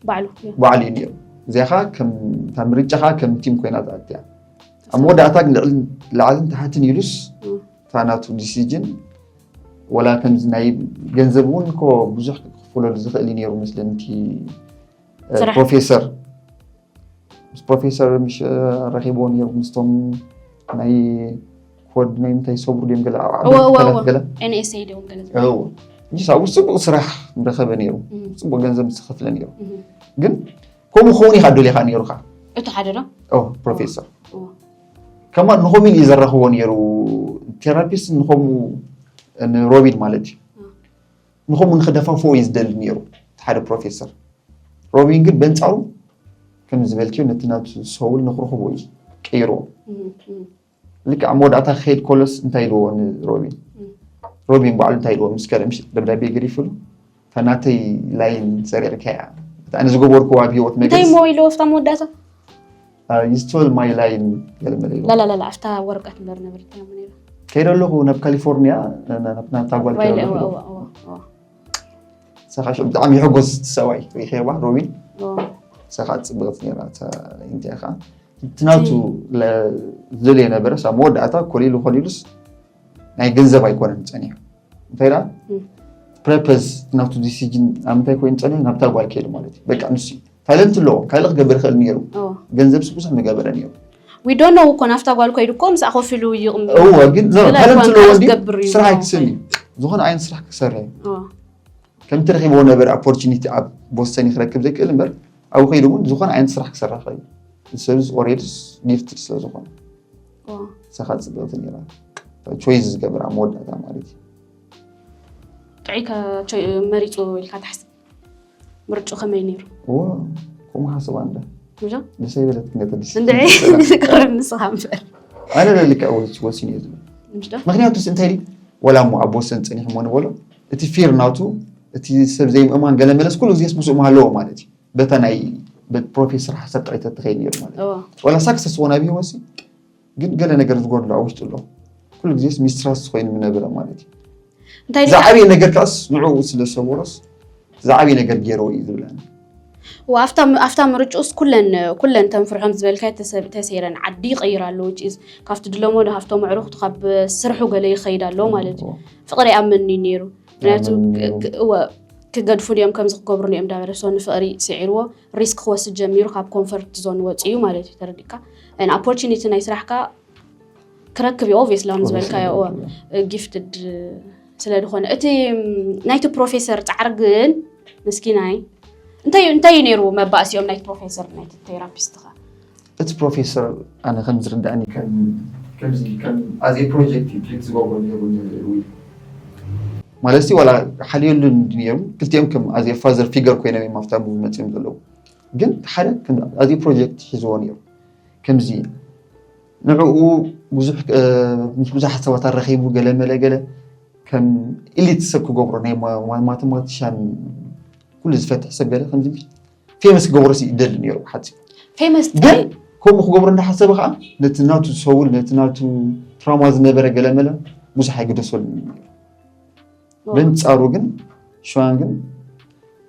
ባዕሉ ባዕሉ እዩ ነይሩ እዚኣ ከዓ ከም እታ ምርጫ ከዓ ከም ቲም ኮይና ትኣትያ ኣብ መወዳእታ ግን ልዕሊ- ላዕልን ታሕትን ኢሉስ እታ ናቱ ዲሲጅን ወላ ከምዚ ናይ ገንዘብ እውን እኮ ብዙሕ ክኽፈለሉ ዝኽእል እዩ ነይሩ መስለኒ እቲ ስራሕ። ፕሮፌሰር ምስ ፕሮፌሰር ምሽ ረኺብዎ ነይሩ ምስቶም ናይ ኮድ ናይ ምንታይ ሰብሩ ድዮም ገለ ኣብ እወ፣ እወ፣ ዓበይቲ እወ። ገለ ኤንኤስኤ ድዮም ገለ እዎ እንጂ ኣብኡ ጽቡቕ ስራሕ ምረኸበ ነይሩ እም፣ ጽቡቕ ገንዘብ ምስ ዝኸፍለ ነይሩ እም። ግን ከምኡ ክኸውን ኢኻ ደሊኻ ነይሩኻ እቲ ሓደ ዶ ኦ ፕሮፌሰር እዎ። ከማ ንኸምኡ ኢሉ እዩ ዘራኽቦ ነይሩ ቴራፒስት ንኸምኡ ንሮቢን ማለት እዩ ንኸምኡ ንክደፋፍኦ እዩ ዝደሊ ነይሩ እቲ ሓደ ፕሮፌሰር ሮቢን ግን በንጻሩ ከም ዝበልክዮ ነቲ ናቱ ሰውል ንክረኽቦ እዩ ቀይርዎ እም፣ እም። ልክዕ ኣብ መወዳእታ ክኸይድ ከሎስ እንታይ ኢልዎ ንሮቢን ሮቢን ባዕሉ እንታይ ኢልዎ ምስ ከደ ምሽ ደብዳቤ ገዲፍሉ እታ ናተይ ላይን ሰሪቕካያ እታ ኣነ ዝገበርክዎ ኣብ ህይወት እንታይ መገስ ሞ ኢልዎ ኣብታ መወዳእታ you stole my line ገለ መለ ኢልዎ ላላላላ ኣብታ ወረቀት እምበር ነበር እንታይ ሞ ነይሩ ከይደ ኣለኹ ናብ ካሊፎርኒያ ናብታ ጓል ከይደ ባይለ ኣለኹ እወ፣ እወ፣ እወ፣ እወ። ሰኻ ሽዑ ብጣዕሚ ይሕጎስ እቲ ሰብኣይ ሪኸዋ ሮቢን እወ። ሰኻ ፅብቕቲ ነይራ እታ ኢንቲያ ከዓ እቲ ናቱ ዝደልዮ ነበረ ሳብ መወዳእታ ኮሊሉ ኮሊሉስ ናይ ገንዘብ ኣይኮነን ፀኒሑ እንታይ ደኣ እም። ፕረፐዝ ናቱ ዲሲጅን ኣብ ምንታይ ኮይኑ ፀኒሑ ናብታ ጓል ከይዱ ማለት እዩ በቃ ንሱ እዩ ታለንት ኣለዎ ካልእ ክገብር ይኽእል ነይሩ እወ። ገንዘብስ ብዙሕ ምገበረ ነይሩ We don't know እኮ ናብታ ጓል ኮይዱ እኮ ምስኣ ኮፍ ኢሉ ይቕም እወ ግን ስለ ታለንት ኣይኮነ ኣለዎ ካልእ እንዲ ዝገብር እዩ ስራሕ እኮ። ኣይክስል እዩ ዝኾነ ዓይነት ስራሕ ክሰርሕ እዩ እወ። ከምቲ ረኺብዎ ነበር ኦፖርቹኒቲ ኣብ ቦስተን ክረክብ ዘይክእል እምበር ኣብኡ ከይዱ እውን ዝኾነ ዓይነት ስራሕ ክሰርሕ ይኽእል እዩ። ሰብስ ኦሬድስ ጊፍትድ ስለ ዝኾነ እወ። ሰኻ ፅብቕቲ ነይራ ቾይስ ዝገብር ኣብ መወዳእታ ማለት እዩ ጥዑይ ከ- መሪፁ ኢልካ ትሓስብ ምርጩ ከመይ ነይሩ እዎ ከምኡ ሓስባ እንዳ ምዞ ደሰይ በለት ክነተዲስ እንድዒ ቅርብ ንስኻ እምበር ኣነ ለልካ ወስ ወሲን እየ ዝብል ምሽ ዶ ምክንያቱስ እንታይ ድዩ ወላ እሞ ኣብ ወሰን ፀኒሕሞ ንበሎ እቲ ፊር ናቱ እቲ ሰብ ዘይምእማን ገለ መለስ ኩሉ ግዜስ ምስኡ ኣለዎ ማለት እዩ በታ ናይ ፕሮፌሰር ሓሳብ ጥራይ ተተኸይድ ነይሩ ማለት እዩ እወ። ወላ ሳክሰስ ኾን ኣብ ህይወሲ ግን ገለ ነገር ዝጎድሎ ኣብ ውሽጡ ኣሎ ኩሉ ግዜስ ሚስትራስ ኮይኑ ምነብረ ማለት እዩ እንታይ ድዩ? ዝዓበየ ነገር ከዓስ ንዕኡ ስለ ሰበሮስ ዝዓበየ ነገር ገይረው እዩ ዝብለኒ ወ- ኣብታ ም- ኣብታ ምርጭኡስ ኩለን ኩለን ተንፍርሖም ዝበልካዮ ተሰ- ተሰይረን ዓዲ ይቐይር ኣሎ which is ካብቲ ድለሞ ዶ ሃፍቶም ኣዕሩኽቱ ካብ ስርሑ ገለ ይኸይድ ኣሎ ማለት እዩ ፍቕሪ ይኣምን እዩ ነይሩ ምክንያቱ ይኣምን ነይሩ። ክ- ክ- እወ ክገድፉ ድዮም ከምዚ ክገብሩ እዮም ዳበለ so ንፍቕሪ ስዒርዎ ሪስክ ክወስድ ጀሚሩ ካብ ኮንፈርት ዞን ወፂኡ ማለት እዩ ተረዲእካ ን ኦፖርቹኒቲ ናይ ስራሕካ ክረክብ እዩ ኦብቪየስሊ ከም ዝበልካዮ እወ ጊፍትድ ስለ ዝኾነ እቲ ም፣ ናይቲ ፕሮፌሰር ፃዕሪ ግን ምስኪናይ እንታይ እንታይ እዩ ነይሩ መባእሲኦም ናይቲ ፕሮፌሰር ናይቲ ቴራፒስት ኸ እቲ ፕሮፌሰር ኣነ ከም ዝርዳእኒ ከም- ከምዚ ከም ኣዜ ፕሮጀክት እዩ ትሪት ዝገብሮ ነይሩ ንዊል ማለት ሲ ዋላ ሓልየሉ እንዲ ነይሩ ክልቲኦም ከም ኣዜ ፋዘር ፊገር ኮይኖም እዮም ኣብታ ሙቪ መፅዮም ዘለዉ ግን ሓደ ከም ኣዜ ፕሮጀክት ሒዝዎ ነይሩ ከምዚ ንዕኡ ብዙሕ እ፣ ምስ ብዙሓት ሰባት ኣረኺቡ ገለ መለ ገለ ከም ኢሊት ሰብ ክገብሮ ናይ ማ- ማ- ማተማቲሻን ኩሉ ዝፈትሕ ሰብ ገለ ከምዚ ፌመስ ክገብሮ ሲ ይደሊ ነይሩ ሓፂ ፌመስ ግን ከምኡ ክገብሮ እንዳሓሰበ ከዓ ነቲ ናቱ ሰውል ነቲ ናቱ ትራውማ ዝነበረ ገለ መለ ብዙሕ ኣይግደሰሉ በንፃሩ ግን ሸዋን ግን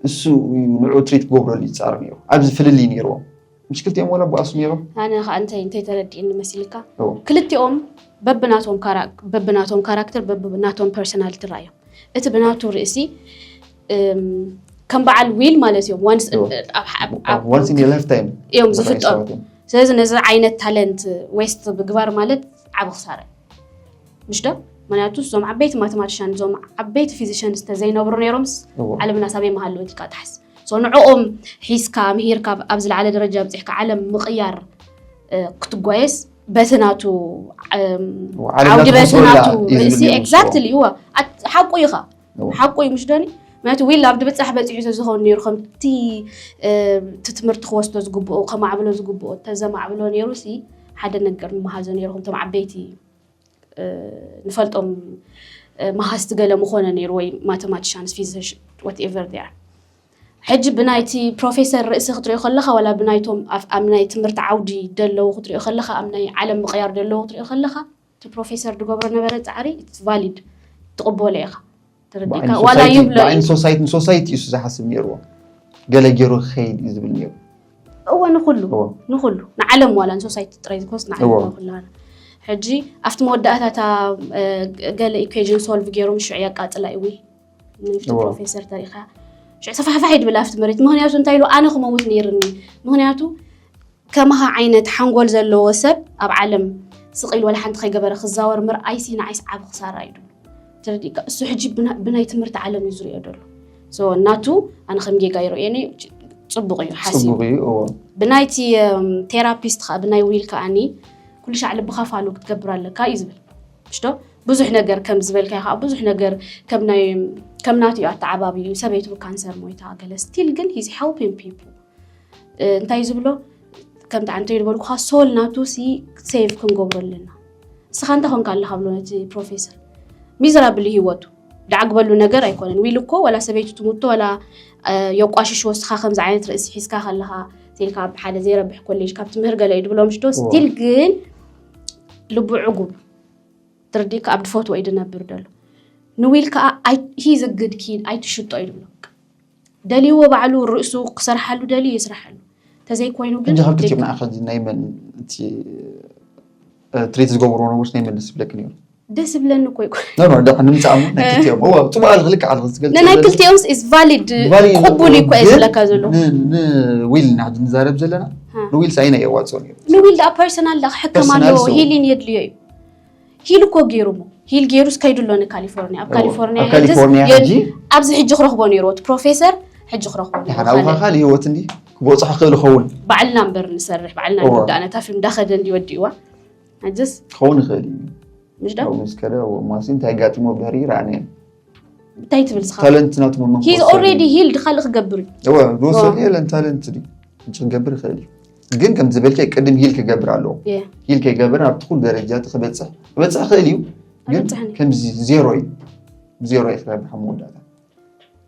እሱ እዩ ንዑ ትሪት ክገብረሉ ይፃር ነይሩ ኣብዚ ፍልልይ ነይርዎም ምሽ ክልቲኦም ወላ በኣሱ ነይሮም ኣነ ከዓ እንታይ እንታይ ተረዲእኒ መሲልካ እዎ። ክልቲኦም በብናቶም ካራ- በብናቶም ካራክተር በብናቶም ፐርሶናሊቲ ራእዮም እቲ ብናቱ ርእሲ እም፣ ከም በዓል ዊል ማለት እዮም ዋንስ እዎ። ኣብ- ኣብ- ኣብ- ዋንስ ኢን ላይፍ ታይም እዮም ዝፍጠሩ ስለዚ ነዚ ዓይነት ታለንት ዌስት ምግባር ማለት ዓብ ክሳረ ምሽ ዶ ምክንያቱ እዞም ዓበይቲ ማተማቲሻን እዞም ዓበይቲ ፊዚሽንስ ተዘይነብሩ ነይሮምስ እዎ። ዓለምና ሳበይ መሃለወት ኢልካ ትሓስ so ንዕኦም ሒዝካ ምሂርካ ኣብ ዝለዓለ ደረጃ ኣብፅሕካ ዓለም ምቕያር እ፣ ክትጓየስ በቲ ናቱ እም፣ ዓለምና ዓውዲ በቲ ትመስሎ ናቱ እዩ ዝብል ርእሲ ነይሩ ኤግዛክትሊ እዋ ኣት- ሓቁ ኢኻ እዎ። ሓቁ እዩ ምሽ ዶኒ ምክንያቱ ዊል ኣብ ድብፃሕ በፂሑ ተዝኸውን ነይሩ ከምቲ እ፣ እቲ ትምህርቲ ክወስዶ ዝግብኦ ከማዕብሎ ዝግብኦ ተዘማዕብሎ ነይሩ ሲ ሓደ ነገር ምሃዞ ነይሩ ከምቶም ዓበይቲ እ፣ ንፈልጦም እ፣ መሃዝቲ ገለ ምኾነ ነይሩ ወይ ማተማቲሻንስ ፊዚሽ whatever they are ሕጂ ብናይቲ ፕሮፌሰር ርእሲ ክትሪኦ ከለኻ ዋላ ብናይቶም ኣብ ኣብ ናይ ትምህርቲ ዓውዲ ደለዉ ክትሪኦ ከለኻ ኣብ ናይ ዓለም ምቕያር ደለዉ ክትሪኦ ከለኻ እቲ ፕሮፌሰር ዝገብሮ ነበረ ፃዕሪ ቫሊድ ትቕበሎ ኢኻ ተረዲእካ ዋላ ይብሎ ብዓይኒ ሶሳይቲ ንሶሳይቲ እዩ ዝሓስብ ነይርዎ ገለ ገይሩ ክኸይድ እዩ ዝብል ነይሩ እወ ንኩሉ እወ። ንኩሉ ንዓለም ዋላ ንሶሳይቲ ጥራይ ዝኮስ ንዓለም እወ። ኩላና ሕጂ ኣብቲ መወዳእታ እታ ገለ equation solve ገይሮም ሽዑ የቃፅላ እዩ። ንፍቲ ፕሮፌሰር ተሪኻ ሽዑ ሰፋሕፋሕ ይድብል ኣብቲ መሬት። ምክንያቱ እንታይ ኢሉ ኣነ ክመውት ነይርኒ። ምክንያቱ ከማኻ ዓይነት ሓንጎል ዘለዎ ሰብ ኣብ ዓለም ስቕ ኢሉ ወላ ሓንቲ ከይገበረ ክዛወር ምርኣይሲ ንዓይስ ዓቢ ክሳራ እዩ። ትረዲእካ እሱ ሕጂ ብናይ ትምህርቲ ዓለም እዩ ዝሪኦ ዘሎ። ናቱ ኣነ ከም ጌጋ ይርእየኒ። ፅቡቅ እዩ ሓሲቡ። ብናይቲ ቴራፒስት ከዓ ብናይ ዊል ከዓኒ ኩሉ ሻዕ ልብኻ ፋሉ ክትገብር ኣለካ እዩ ዝብል። ሽዶ ብዙሕ ነገር ከም ዝበልካዮ ከዓ ብዙሕ ነገር ከም ናቱ እዩ ኣተዓባቢ እዩ። ሰበይቱ ብካንሰር ሞይታ ገለ still ግን he's helping people። እንታይ ዝብሎ ከምቲ ዓንተ ዝበልኩኻ ሶል ናቱ ሲ ሴቭ ክንገብሮ ኣለና። ንስኻ እንታይ ኮንካ ኣለኻ ብሎ ነቲ ፕሮፌሰር። ሚዘራብል ህይወቱ ዳዕግበሉ ነገር ኣይኮነን። ዊል እኮ ወላ ሰበይቱ ትሙቶ ወላ የቋሽሽ ወስኻ ከምዚ ዓይነት ርእሲ ሒዝካ ከለኻ ቴልካ ኣብ ሓደ ዘይረብሕ ኮሌጅ ካብ ትምህር ገለ እዩ ድብሎም ሽዶ ስቲል ግን ልቡ ዕጉብ ትርዲእካ ኣብ ድፈትዎ እዩ ድነብር ደሎ። ንዊል ከዓ he's a good kid ኣይትሽጦ እዩ ድብሎ። ደልይዎ ባዕሉ ርእሱ ክሰርሓሉ ደልዩ ይስርሓሉ። ተዘይኮይኑ ግን ሕጂ ካብ ክልቲኦም ንዓኻ ሕጂ ናይ መን እቲ ትሪት ዝገብርዎ ነገሮች ናይ መን ደስ ይብለክ ነይሩ? ደስ ይብለኒ እኮ ይኮ ኖ ኖ ደሓ ንምጻእ እሞ ናይ ክልቲኦም እዋ ጽቡቅ ኣልክ ልክ ኣልክ ዝገልጽ ነናይ ክልቲኦምስ is valid ቅቡል እኮ እየ ዝብለካ ዘሎ። ንዊል ኢና ሕጂ ንዛረብ ዘለና። ንዊል ሳይና የዋጽኦ ነይሩ። ንዊል ደኣ ፐርሰናል ደኣ ክሕከም ኣለዎ። ሂሊን የድልዮ እዩ። ሂል እኮ ገይሩ ሞ ሂል ገይሩስ ከይዱ ኣሎ ንካሊፎርኒያ። ኣብ ካሊፎርኒያ ካሊፎርኒያ ሕጂ ኣብዚ ሕጂ ክረኽቦ ነይሩ እቲ ፕሮፌሰር ሕጂ ክረኽቦ ነይሩ። ሓና ውኻ ካሊ ህይወት እንዲ ክበጽሖ ክእል ኸውን። ባዕልና እምበር ንሰርሕ ባዕልና ንወዳእ ነታ ፊልም ዳኸደ እንዲ ወዲእዋ። ኣጀስ ክኸውን ይኽእል እዩ። ምሽ ዳ? ምስ ከደ ማሲ እንታይ ጋጥሞ ብሕሪ ይረኣነ። እንታይ ትብል ስኻ? ታለንት ናቱ መመንኮስ he's already healed ካልእ ክገብር እዩ። እወ ዝወሰድ የለን ታለንት ድዩ? እንጂ ክገብር ይኽእል እዩ። ግን ከም ዝበልካይ ቅድም ሂል ክገብር ኣለዎ። ሂል ከይገብር ኣብቲ ኩሉ ደረጃ እቲ ክበፅሕ ክበፅሕ ይኽእል እዩ። ግን ከምዚ ዜሮ እዩ። ዜሮ እዩ ክረብሕ ኣብ መወዳእታ።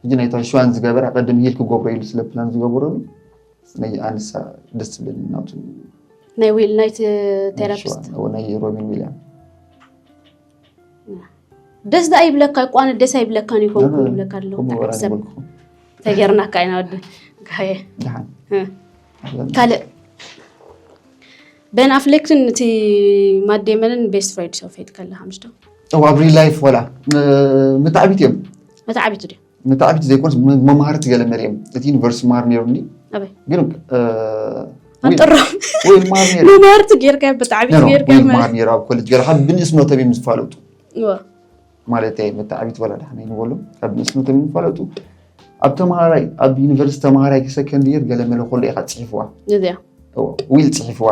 ሕጂ ናይ ታሽዋን ዝገበረ ቅድም ሂል ክገብሮ ኢሉ ስለ ፕላን ዝገበረሉ ናይ ኣንሳ ደስ ትብለኒ ናቱ ናይ ዊል ናይቲ ቴራፒስት ናይ ሮቢን ዊልያም ደስ ዳ ይብለካ ይቋነ ደስ ኣይብለካን ይኮን ይብለካ ኣለኹ። ሰብ ተገርናካ ኢና ወዲ ካየ ካልእ በን ኣፍሌክትን እቲ ማዴመንን ቤስት ፍሬንድ ሰው ፌት ከለካ ምሽ ዶ ኣብ ሪል ላይፍ ወላ መታዕቢት እዮም መታዕቢት ድዩ መታዕቢት ዘይኮንስ መማህርቲ ገለ መሪኦም እቲ ዩኒቨርሲቲ ማር ነይሩ እንዲ ኣበይ ግን ኣንጥሮም ወይ ማር ነይሩ መማህርቲ ጌርካ ብጣዕሚ ጌርካ ማር ነይሩ ኣብ ኮሌጅ ገለ ካብ ብንእስ ኖተብ እዮም ዝፋለጡ እዋ ማለት እየ መታዕቢት ወላ ዳሕና ይንበሉ ካብ ብንእስ ኖተብ እዮም ዝፋለጡ ኣብ ተማሃራይ ኣብ ዩኒቨርሲቲ ተማሃራይ ሰከንድ ይር ገለ መለ ኮሎ ኢኻ ጽሒፍዋ እዚያ ዊል ጽሒፍዋ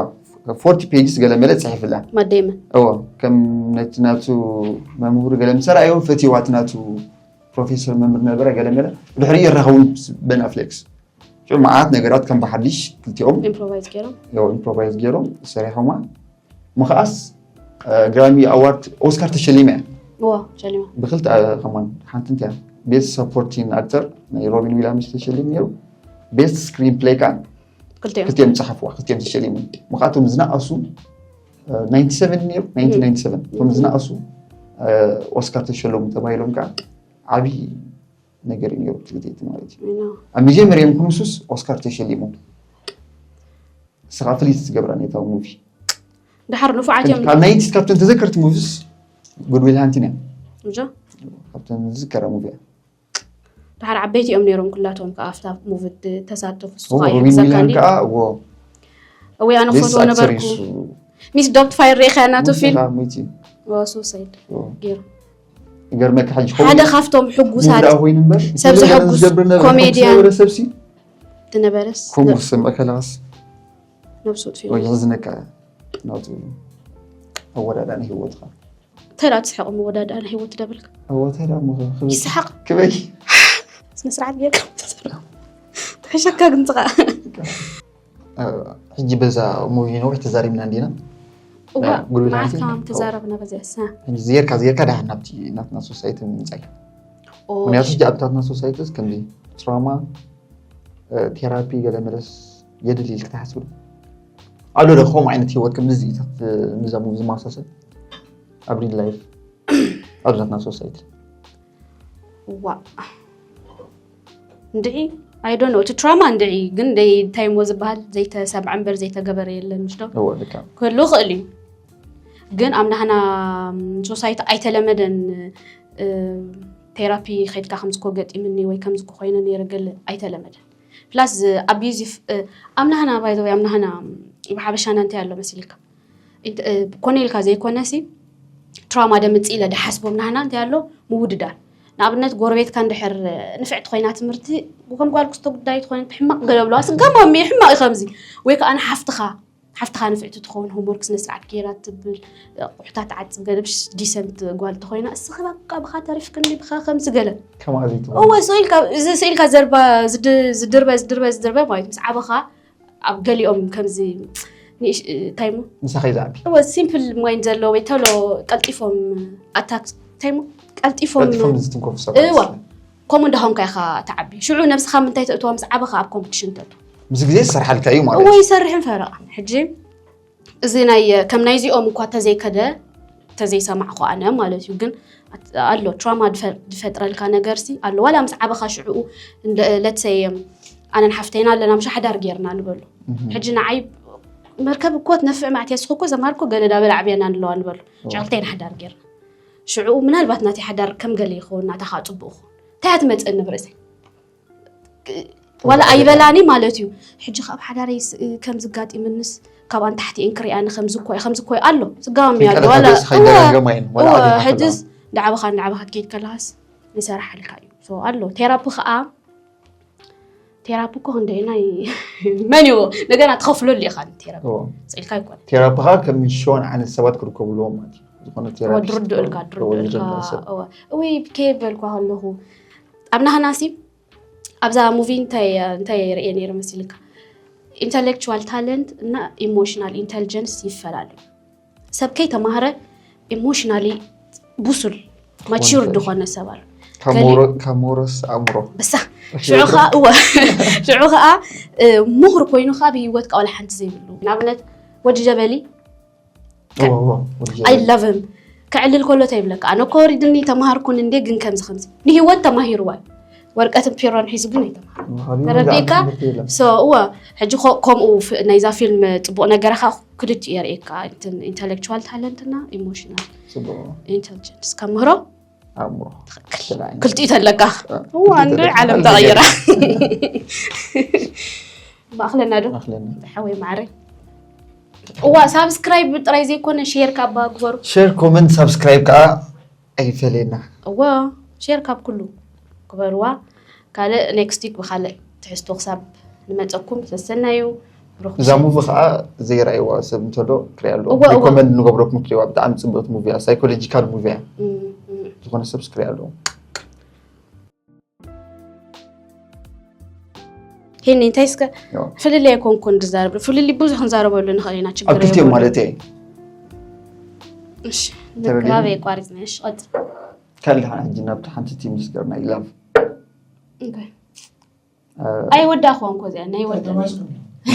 ፎርቲ ፔጅስ ገለ መለ ጽሒፍላ ማደይመን እዎ ከም ነቲ ናቱ መምህሩ ገለ ምሰራ እዮም ፈቲዋ እቲ ናቱ ፕሮፌሰር መምህር ነበረ ገለ ገለ ድሕሪ ይራኸውን በን ኣፍሌክስ ሽዑ መዓት ነገራት ከም ብሓድሽ ክልቲኦም ኢምፕሮቫይዝ ገይሮም ያው ኢምፕሮቫይዝ ገይሮም ሰሪሖማ ምኸኣስ ግራሚ ኣዋርድ ኦስካር ተሸሊመ እያ ዋ ሸሊማ ብክልተ ከማን ሓንቲ እንታይ ቤስት ሰፖርቲንግ ኣክተር ናይ ሮቢን ዊሊያምስ ተሸሊም ነይሩ ቤስት ስክሪን ፕሌይ ከዓ ክልቲኦም ክልቲኦም ዝፀሓፍዋ ክልቲኦም ተሸሊሙ ምኻቶም ዝነኣሱ ናይንቲ ሰቨን ነይሩ ናይንቲ ናይንቲ ሰቨን እቶም ዝነኣሱ ኦስካር ተሸለሙ ተባሂሎም ከዓ ዓብዪ ነገር እዩ ነይሩ ክልቲቲ ማለት እዩ ኣብ መጀመርያ ምክንሱስ ኦስካር ተሸሊሙ ንስኻ ፍልይቲ ዝገብራ ነታ ሙቪ ድሓር ንፉዓት እዮም ካብ ናይንቲ ካብተን ተዘከርቲ ሙቪስ ጉድዊል ሃንቲን እያ እዛ ካብተን ዝዝከራ ሙቪ እያ ድሓር ዓበይቲ እዮም ነይሮም ኩላቶም ከዓ ኣብታ ሙቪ ተሳተፉ ሱኻ ሮቢን ዊሊያን ከዓ ዎ ወይ ኣነ ክፈትዎ ነበርኩ ሚስ ዶብት ፋይር ርኢኻያ ናቱ ፊልም ሱሳይድ ገይሩ ይገርመካ ሕጂ ሓደ ካብቶም ሕጉሳት ሰብ ዘሐጉስ ኮሜድያን ዝነበረስ ከምኡ ዝስምዐ ከላስ ነብሱ ጥፊኡ ወይ የሕዝነካ ናቱ ኣወዳዳኒ ህይወትካ ተላ ትስሕቕ መወዳድኣ ናይ ህይወት ደብልካ ኣወተዳ ይስሓቕ ክበይ ስነ ስርዓት ጌርካ ትሕሸካ ግን ትኻ ሕጂ በዛ ሙቪ ነዊሕ ተዛሪብና እንዲና እዋ መዓት ከም ተዛረብና በዚያ ሳ ዜርካ ዜርካ ዳሓን ናብቲ ናትና ሶሳይቲ ምምፃይ ምክንያቱ ሕጂ ኣብታትና ሶሳይትስ ከምዚ ትራማ ቴራፒ ገለ መለስ የድሊ ኢልክ ትሓስብ ኣሎ ዶ ከምኡ ዓይነት ህይወት ከም ምዚ ምዛ ሙቪ ዝመሳሰል ኣብ ሪል ላይፍ ኣብዛትና ሶሳይቲ ዋ እንድዒ I don't know እቲ ትራማ እንድዒ ግን እንታይ ሞ ዝበሃል ዘይተሰምዐ እምበር ዘይተገበረ የለን ምሽ ዶ ክህሉ ይኽእል እዩ ግን ኣብ ናህና ሶሳይቲ ኣይተለመደን። ቴራፒ ከድካ ከምዝኮ ገጢምኒ ወይ ከምዝኮ ኮይነ ነይረ ገለ ኣይተለመደን። ፕላስ ኣቢዩዚቭ ኣብ ናህና ባይዘወይ ኣብ ናህና ብሓበሻና እንታይ ኣሎ መሲልካ ኮነ ኢልካ ዘይኮነሲ ትራማ ደምፅ ኢለ ድሓስቦም ናህና እንታይ ኣሎ ምውድዳር። ንኣብነት ጎረቤትካ እንድሕር ንፍዕቲ ኮይና ትምህርቲ ከም ጓል ክስቶ ጉዳይ ትኾነ ሕማቕ ገለብለዋ ስጋማሚ ሕማቕ እዩ ከምዚ ወይ ከዓ ንሓፍትኻ ሓፍትኻ ንፍዕቲ ትኸውን ሆምወርክ ስነ ስርዓት ገይራ ትብል ኣቑሑታት ዓፅብ ገለ ብሽ ዲሰንት ጓል ተኾይና እስኺ በቃ ብኻ ተሪፍክኒ ብኻ ከምዚ ገለ ከማዚቱ እወ ስኢልካ እዚ ስኢልካ ዘርባ ዝድ- ዝድርበ ዝድርበ ዝድርበ ማለት ምስ ዓበኻ ኣብ ገሊኦም ከምዚ ንእሽ እንታይ ሞ ንሳ ከይዛዕቢ እወ ሲምፕል ማይንድ ዘለዎ ወይ ተሎ ቀልጢፎም ኣታክ እንታይ ሞ ቀልጢፎም ቀልጢፎም ዝትንከፉ ሰባት እወ ከምኡ እንዳኾንካ ኢኻ ትዓቢ ሽዑ ነብስኻ ምንታይ ተእትዋ ምስ ዓበኻ ኣብ ኮምፒቲሽን ተእትዋ ምስ ግዜ ዝሰርሓልካ እዩ ማለት እወ እዩ ይሰርሕን ፈረቓን ሕጂ እዚ ናይ ከም ናይዚኦም እኳ ተዘይከደ ተዘይሰማዕኩ ኣነ ማለት እዩ ግን ኣሎ ትራማ ዝፈጥረልካ ነገር ሲ ኣሎ ዋላ ምስ ዓበኻ ሽዕኡ ለትሰይ ኣነን ሓፍተይና ኣለና ምሽ ሓዳር ጌርና ንበሉ ሕጂ ንዓይ መርከብ እኮ ትነፍዕ ማዕት የስኹ እኮ ዘማር እኮ ገለ ዳበለ ዓብያና ንለዋ ንበሉ ሻልተይን ሓዳር ጌርና ሽዕኡ ምናልባት ናተይ ሓዳር ከም ገለ ይኸውን ናታ ከዓ ፅቡቅ ይኸውን እንታይ እያ ትመፅእኒ ብርእሰይ ዋላ ኣይበላኒ ማለት እዩ ሕጂ ካብ ሓዳረይ ስ- ከም ዝጋጢምንስ ካብ ኣንታሕቲ እን ክሪኣኒ ከምዝኮይ ከምዝኮይ ኣሎ ስጋሚ ኣሎ ዋላ ከይደጋገስ ከይደጋገም ኣይን ዋላ እወ፣ ኣዴኻ ሕጅስ ከለዋ። እንዳዕበኻ እንዳዕበኻ ትከይድ ከለሃስ ይሰርሓልካ እዩ ሶ ኣሎ ቴራፒ ከዓ ቴራፒ እኮ ክንደይናይ መን እዩ እንደገና ትኸፍለሉ ኢኻ ቴራፒ እዎ። ስኢልካ ይኮነ ቴራፒ ከዓ ከም ሸውን ዓይነት ሰባት ክርከብልዎም ማለት እዩ ዝኾነ ቴራፒስት ድርድእልካ ክኸውን ድርድእልካ ይኽእል ሰብ። እወ እወይ ከየበልኳ ከለኹ ኣብ ናህናሲ ኣብዛ ሙቪ እንታይ እንታይ ርኤ ነይረ መሲልካ ኢንተሌክቹዋል ታለንት እና ኢሞሽናል ኢንተሊጀንስ ይፈላለዩ ሰብ ከይተማህረ ኢሞሽናሊ ቡሱል ማቹር ዝኾነ ሰብ ኣሎ ካብ ሞሮ- ካብ ሞሮስ ኣእምሮ ብሳ ሽዑ ከዓ እወ ሽዑ ከዓ እ፣ ምሁር ኮይኑ ከዓ ብሂወት ከዓ ዋላ ሓንቲ ዘይብሉ ንኣብነት ወዲ ጀበሊ እዎ፣ እዎ፣ ወዲ ጀበሊ። ኣይላቭም ከዕልል ከሎ እንታይ ይብለካ ኣነ እኮ ወሪድኒ ተምሃርኩን እንዴ ግን ከምዚ ከምዚ ንሂወት ተማሂርዋ እዩ ወርቀትን ፒሮን ሒዙ ግን ኣይተምሃር ምሃብ እዩ፣ ተረዲእካ ዝኣክል ትምህርቲ የለን። so እወ ሕጂ ኮ- ከምኡ ፍ- ናይዛ ፊልም ፅቡቅ ነገራ ከዓ ክልቲኡ የርእየካ ኢንተሌክቹዋል ታለንት እና ኢሞሽናል ፅቡቅ ኢንተሊጀንስ ከምህሮ ኣእምሮ ክልቲኡ ተለካ እዋ እንዶ ዓለም ተቐይራ ማእኽለና ዶ ኣኽለና ሓወይ ማዕረ እዋ ሳብስክራይብ ጥራይ ዘይኮነ ሼር ካባ ግበሩ ሼር ኮመንት ሳብስክራይብ ከዓ ኣይፈለየና እዋ ሼር ካብ ኩሉ ግበርዋ ካልእ ኔክስት ዊክ ብካልእ ትሕዝቶ ክሳብ ንመፀኩም ሰሰናዩ እዛ ሙቪ ከዓ ዘይረኣይዋ ሰብ እንተሎ ክሪኣ ኣለዎ እዋ፣ እዋ። ኮመንት ንገብረኩም ክሪዋ ብጣዕሚ ፅብቅቲ ሙቪ እያ ሳይኮሎጂካል ሙቪ እያ ዝኾነ ሰብ ክሪኣ ኣለዎ ሄኒ እንታይ እስከ ያው። ፍልልይ ኣይኮንኩን ዝዛረብ ፍልልይ ብዙሕ ክንዛረበሉ ንኽእል ኢና ችግር ኣብ ክልቲኦም ማለት እየ እሺ ተረዲእኒ። ንክባብ የቋሪፅና እሺ ቀፅል ካልእ ሕጂ ናብቲ ሓንቲ ቲም ዝገርና ኢላቭ እንታይ ኣይወዳእኽዋን ኮ እዚኣ ናይ ወዳ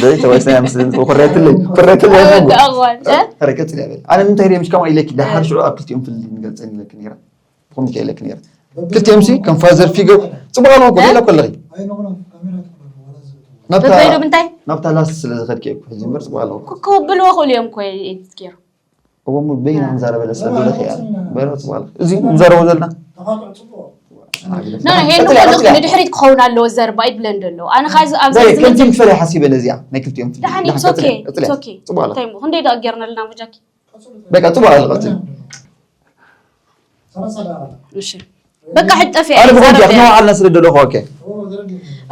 ደይ ተባይስና ምስልን ኩረትለይ ኩረትለይ ኣይወዳእኽዋን እ? ረቀጽል ያበል ኣነ ምንታይ ሪምሽ ከማ ኢለኪ ዳሓር ሽዑ ኣብ ክልቲኦም ፍልልይ ንገልፀን ኢለኪ ነይራ ብኹም ከ ኢለኪ ነይራ ክልቲኦም ሲ ከም ፋዘር ፊገር ፅቡቅ ኣለዋ ኮ ሌላ ኮለኺ ናብታ በበይኑ ምንታይ ናብታ ላስት ስለ ዝኸድኪ እኮ ሕጂ እምበር ፅቡቅ ኣለዋ ክብልዎ ክእሉ እዮም ኮ ኤዲት ገይሩ እሞ በይና ክንዛረበለ ሰብ ደለኺ እያ በይና ፅቡቅ ኣለዋ እዚ ንዛረቦ ዘለና ኖ ኖ ሄሉ ከለኹ ንድሕሪት ክኸውን ኣለዎ ዘርባ ይብለን ዘሎ ኣነ ካዚ ኣብዚ ከምቲ ዝመፅእ ክፈለ ሓሲበ ነዚኣ ናይ ክልቲኦም ፍልልይ ደሓን it's okay it's okay ፅቡቅ ኣለዋ እንታይ እሞ ክንደይ ደኣ ጌርና ኣለና ብጃኪ በቃ ፅቡቅ ኣለዋ ቀፅል እሺ በቃ ሕጠፊ ኣነ ብኮንኪ ክትነውዓልና ስለ ደለኹ ኦኬ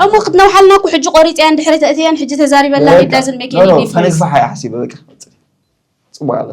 እሞ ክትነውሓልና እኮ ሕጂ ቆሪፀያን ድሕሪ ተእትያን ሕጂ ተዛሪበላ it doesn't make any difference ከነግፋሕ እያ ሓሲበ በቃ ፅቡቅ ኣለኺ